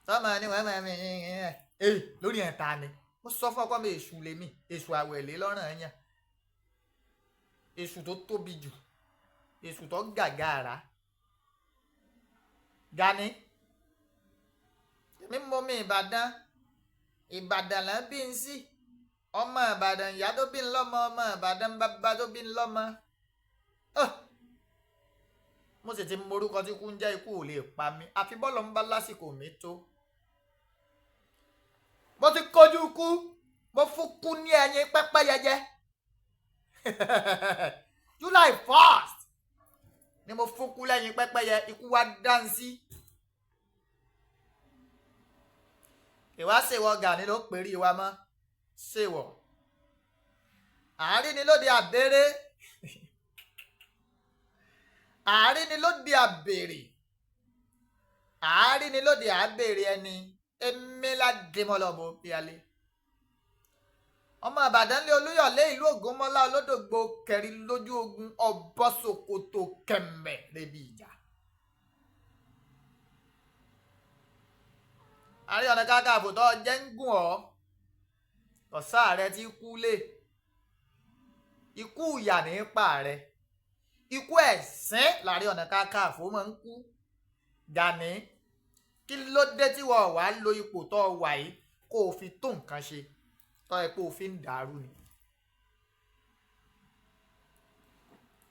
Speaker 1: tọ́mọ ni wọ́n máa mi ẹ̀ lórí ẹ̀ ta ni. Mo sọ fún ọkọ mi, èṣù lèmi, èṣù àwẹ̀lé lọ́rùn ẹ̀yàn, èṣù tó tóbi jù, èṣù tó gàgàrà. Gani, èmi mọ mi Ìbàdàn, Ìbàdàn là ń bí n sí. Ọmọ Ìbàdàn, ìyá tó bí n lọ́mọ, ọmọ Ìbàdàn, bàbá tó bí n lọ́mọ. Mo sì ti morúkọ tí kú ń jẹ́. Ikú ò lè pa mí àfi bọ́ọ̀lù ń bá lásìkò mi tó. Mo ti kojú kú, mo fún kú ní ẹyin pẹ́pẹ́yẹyẹ. July 1st ni mo fún kú lẹ́yìn pẹ́pẹ́yẹ. Ikú wa dáńsí. Ìwá ṣèwọ Gani ló pèrè wa mọ́ ṣèwọ àárín ni lóde àbẹ̀rẹ̀, àárín ni lóde àbèrè, àárín ni lóde àbèrè. Ẹni èmi ládìmọ́lọ́mọ bíalé, ọmọ Ìbàdàn lé Olúyọ̀lé, ìlú Ògúnmọ́lá olódògbò kẹrin lójú ogun, ọbọ̀sọ̀kòtò kẹ̀mẹ̀ lébi ìjà. Ààrẹ Ọ̀nà Kakanfò tó jẹ́ ń gùn ọ́, ọ̀sá rẹ ti kú lé ikú ìyà ní pa rẹ, ikú ẹ̀sín l'Ààrẹ Ọ̀nà Kakanfò máa ń kú. Gani, kí ló dé tí wọ́n wàá lo ipò tó wà yìí kó o fi tó nǹkan ṣe tọ́ ẹ pé òfin dàrú ni?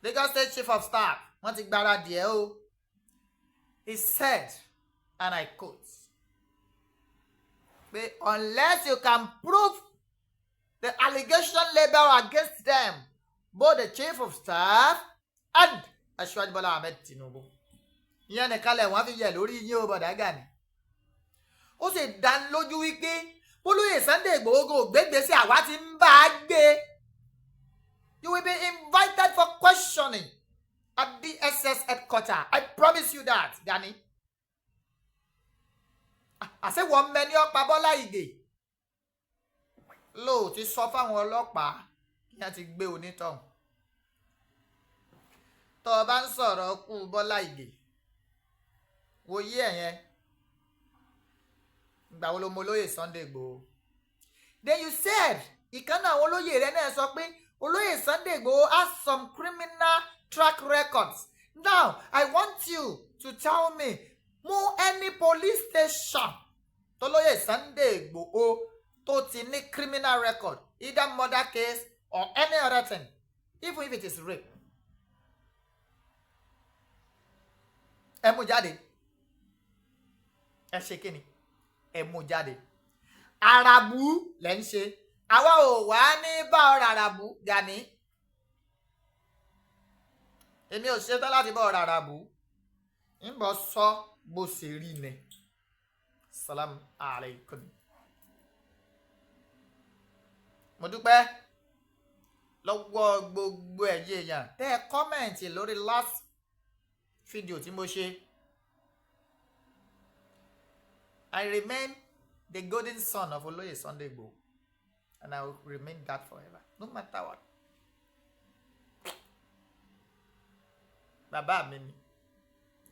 Speaker 1: Lagos State Chief of Staff, wọ́n ti gbáradì ẹ́ o. He said, and I quote, pé unless you can prove the allegation label against them, both the Chief of Staff and Aṣíwájú Bọ́lá Ahmed Tinubu. Ìyẹn nìkan lẹ̀ wọ́n fi yẹ lórí yín o, bọ̀dá Gani. Ó sì dá lójú wípé olóyè Sunday Igboho gbégbèsè àwa ti ń bá a gbé. You will be invited for questioning at DSS headquarters. I promise you that, Gani. Àṣé wọ́n mẹ́ni ọ̀pá Bọ́lá Ìgè lóò ti sọ fáwọn ọlọ́pàá kí wọ́n ti gbé onítọ̀hún. Tó o bá ń sọ̀rọ̀ kú Bọ́lá Ìgè, wòye ẹ̀ yẹn, ìgbà wo ló mọ olóyè Sunday Igboho? Then you said ìkànnì àwọn olóyè rẹ náà sọ pé olóyè Sunday Igboho has some criminal track records. Now I want you to tell me, mú any police station tolóyè Sunday Igboho tó ti ní criminal record, either murder case or any other thing, even if it is rape. Ẹ mú jáde. Ẹ ṣe kí ni? Ẹ mú jáde. Àràbù lẹ́ ń ṣe, àwa ò wá ní bá ọ ràràbù, Gani. Èmi ò ṣetán láti bọ̀ rárá bù, ń bọ̀ sọ bó ṣe rí ni. Salam aleikum. Mo dúpẹ́ lọ́wọ́ gbogbo ẹ̀yin èèyàn tẹ́ ẹ comment lórí last video tí mo ṣe. I remain the golden son of Olóyè Sunday Igboho, and I will remain that forever, no matter what. Bàbá mi ni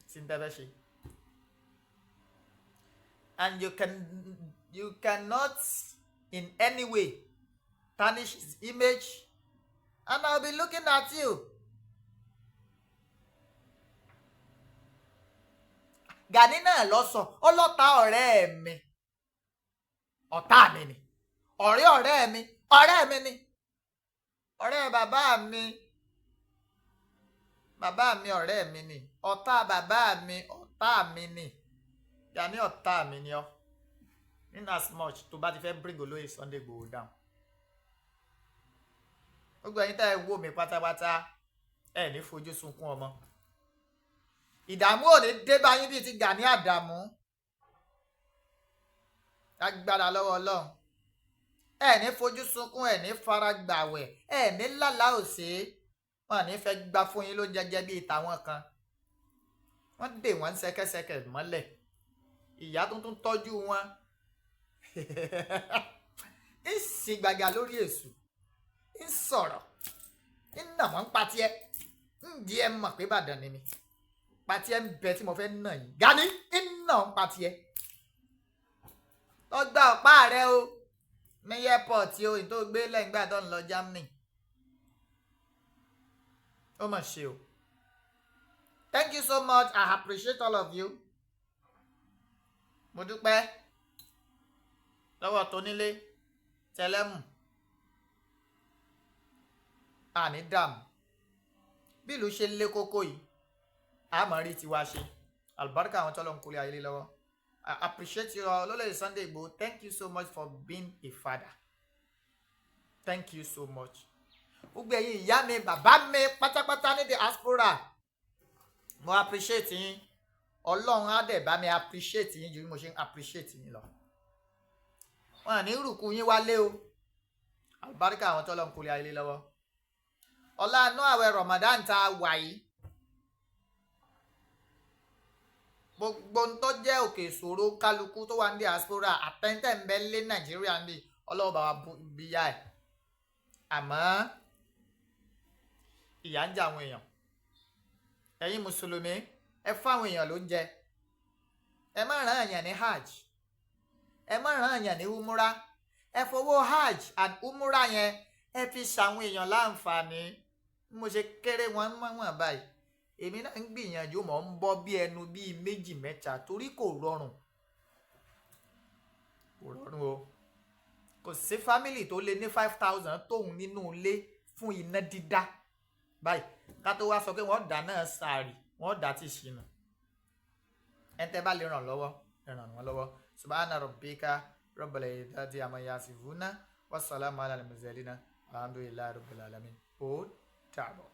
Speaker 1: tí n tẹ́ fẹ́ ṣe. And you cannot in any way tarnish his image, and I'll be looking at you. Gani náà lọ sọ ọlọ́ta ọ̀rẹ́ mi, ọ̀tá mi ni, ọ̀rẹ́ ọ̀rẹ́ mi, ọ̀rẹ́ mi ni, ọ̀rẹ́ bàbá mi, bàbá mi ọ̀rẹ́ mi ni, ọ̀tá bàbá mi, ọ̀tá mi ni. Gani ọ̀tá mi ni ọ́. In as much tó bá ti fẹ́ bring Olóyè Sunday Igboho down. Gbogbo ẹ̀yin tá ẹ wò mí pátápátá, ẹ ní fojú sunkún ọmọ. Ìdààmú ò ní dé bá yín bíi ti Gani Àdàmú. Agbára lọ́wọ́ Ọlọ́run. Ẹ ní fojú sunkún, ẹ ní fara gbàwẹ̀, ẹ ní lálàá òsè. Wọn ní fẹ́ gbà fún yín ló jẹjẹ bíi tàwọn kan. Wọ́n dè wọ́n ṣẹ̀kẹ̀ṣẹ̀kẹ̀ mọ́lẹ̀. Ìyá tuntun tọ́jú wọn. Ń sì gbàgà lórí èṣù. Ń sọ̀rọ̀. Ń nà wọ́n patiẹ́. Ń di ẹ mọ̀ pé Ìbàdàn ni mi. Patiẹ́ ń bẹ tí mo fẹ́ nà yín. Gani ń nà ń patiẹ́. Lọ gba ọ̀pá rẹ o. Ní airport o, ìtò gbé lẹ́yìn tó ń lọ Germany. Ó mà ṣe o. Thank you so much. I appreciate all of you. Mo dúpẹ́ lọ́wọ́ tónílé tẹlẹ́mù. Àní dààmú. Bí ìlú ṣe lé kókó yìí, a máa rí tiwa ṣe. Àlùbáríkà àwọn tọ́lọ́ ń kólé ayé lọ́wọ́. I appreciate you all. Olóyè Sunday Igboho, thank you so much for being a father. Thank you so much. Gbogbo ẹ̀yin ìyá mi, bàbá mi pátápátá ní diaspora, mo appreciate yín. Ọlọ́run á dẹ̀ bá mi appreciate yín ju bí mo ṣe ń appreciate yín lọ. Wọn à ní rùkú yín wálé o. Àlùbáríkà àwọn tọ́lọ́ ń kólé ayé lọ́wọ́. Ọlá inú àwẹ̀ Ramadan tá a wà yìí, gbogbo ń tó jẹ́ òkè ìṣòro kálukú tó wà ní diaspora àtẹ̀ntẹ̀ ń bẹ lé Nàìjíríà ń bì, Ọlọ́run bá wa bíyà ẹ̀. Àmọ́ ìyà ń jẹ àwọn èèyàn. Ẹ̀yin mùsùlùmí, ẹ fáwọn èèyàn lóúnjẹ. Ẹ má rán èèyàn ní hajj. Ẹ má rán èèyàn ní umura. Ẹ fowó hajj and umura yẹn ẹ fi ṣàwọn èèyàn láǹfààní. Bí mo ṣe kéré wọn mọ́wọ́n báyìí, èmi náà ń gbìyànjú, mò ń bọ́ bí ẹnu bíi méjì mẹ́ta torí kò rọrùn. Kò rọrùn o. Kò sí fámìlì tó lé ní 5,000 tóun nínú ilé fún iná dídá báyìí. Ká tó wá sọ pé wọ́n dá náà sàárì, wọ́n dá tí ṣìnà. Ẹ tẹ́ bá lè ràn lọ́wọ́, ẹ ràn wọ́n lọ́wọ́. Subhana rabbika rabbil izzati amma yasifuna wassalamu ala al-mursalina walhamdulillahi rabbil alamin. Ó dàbọ̀.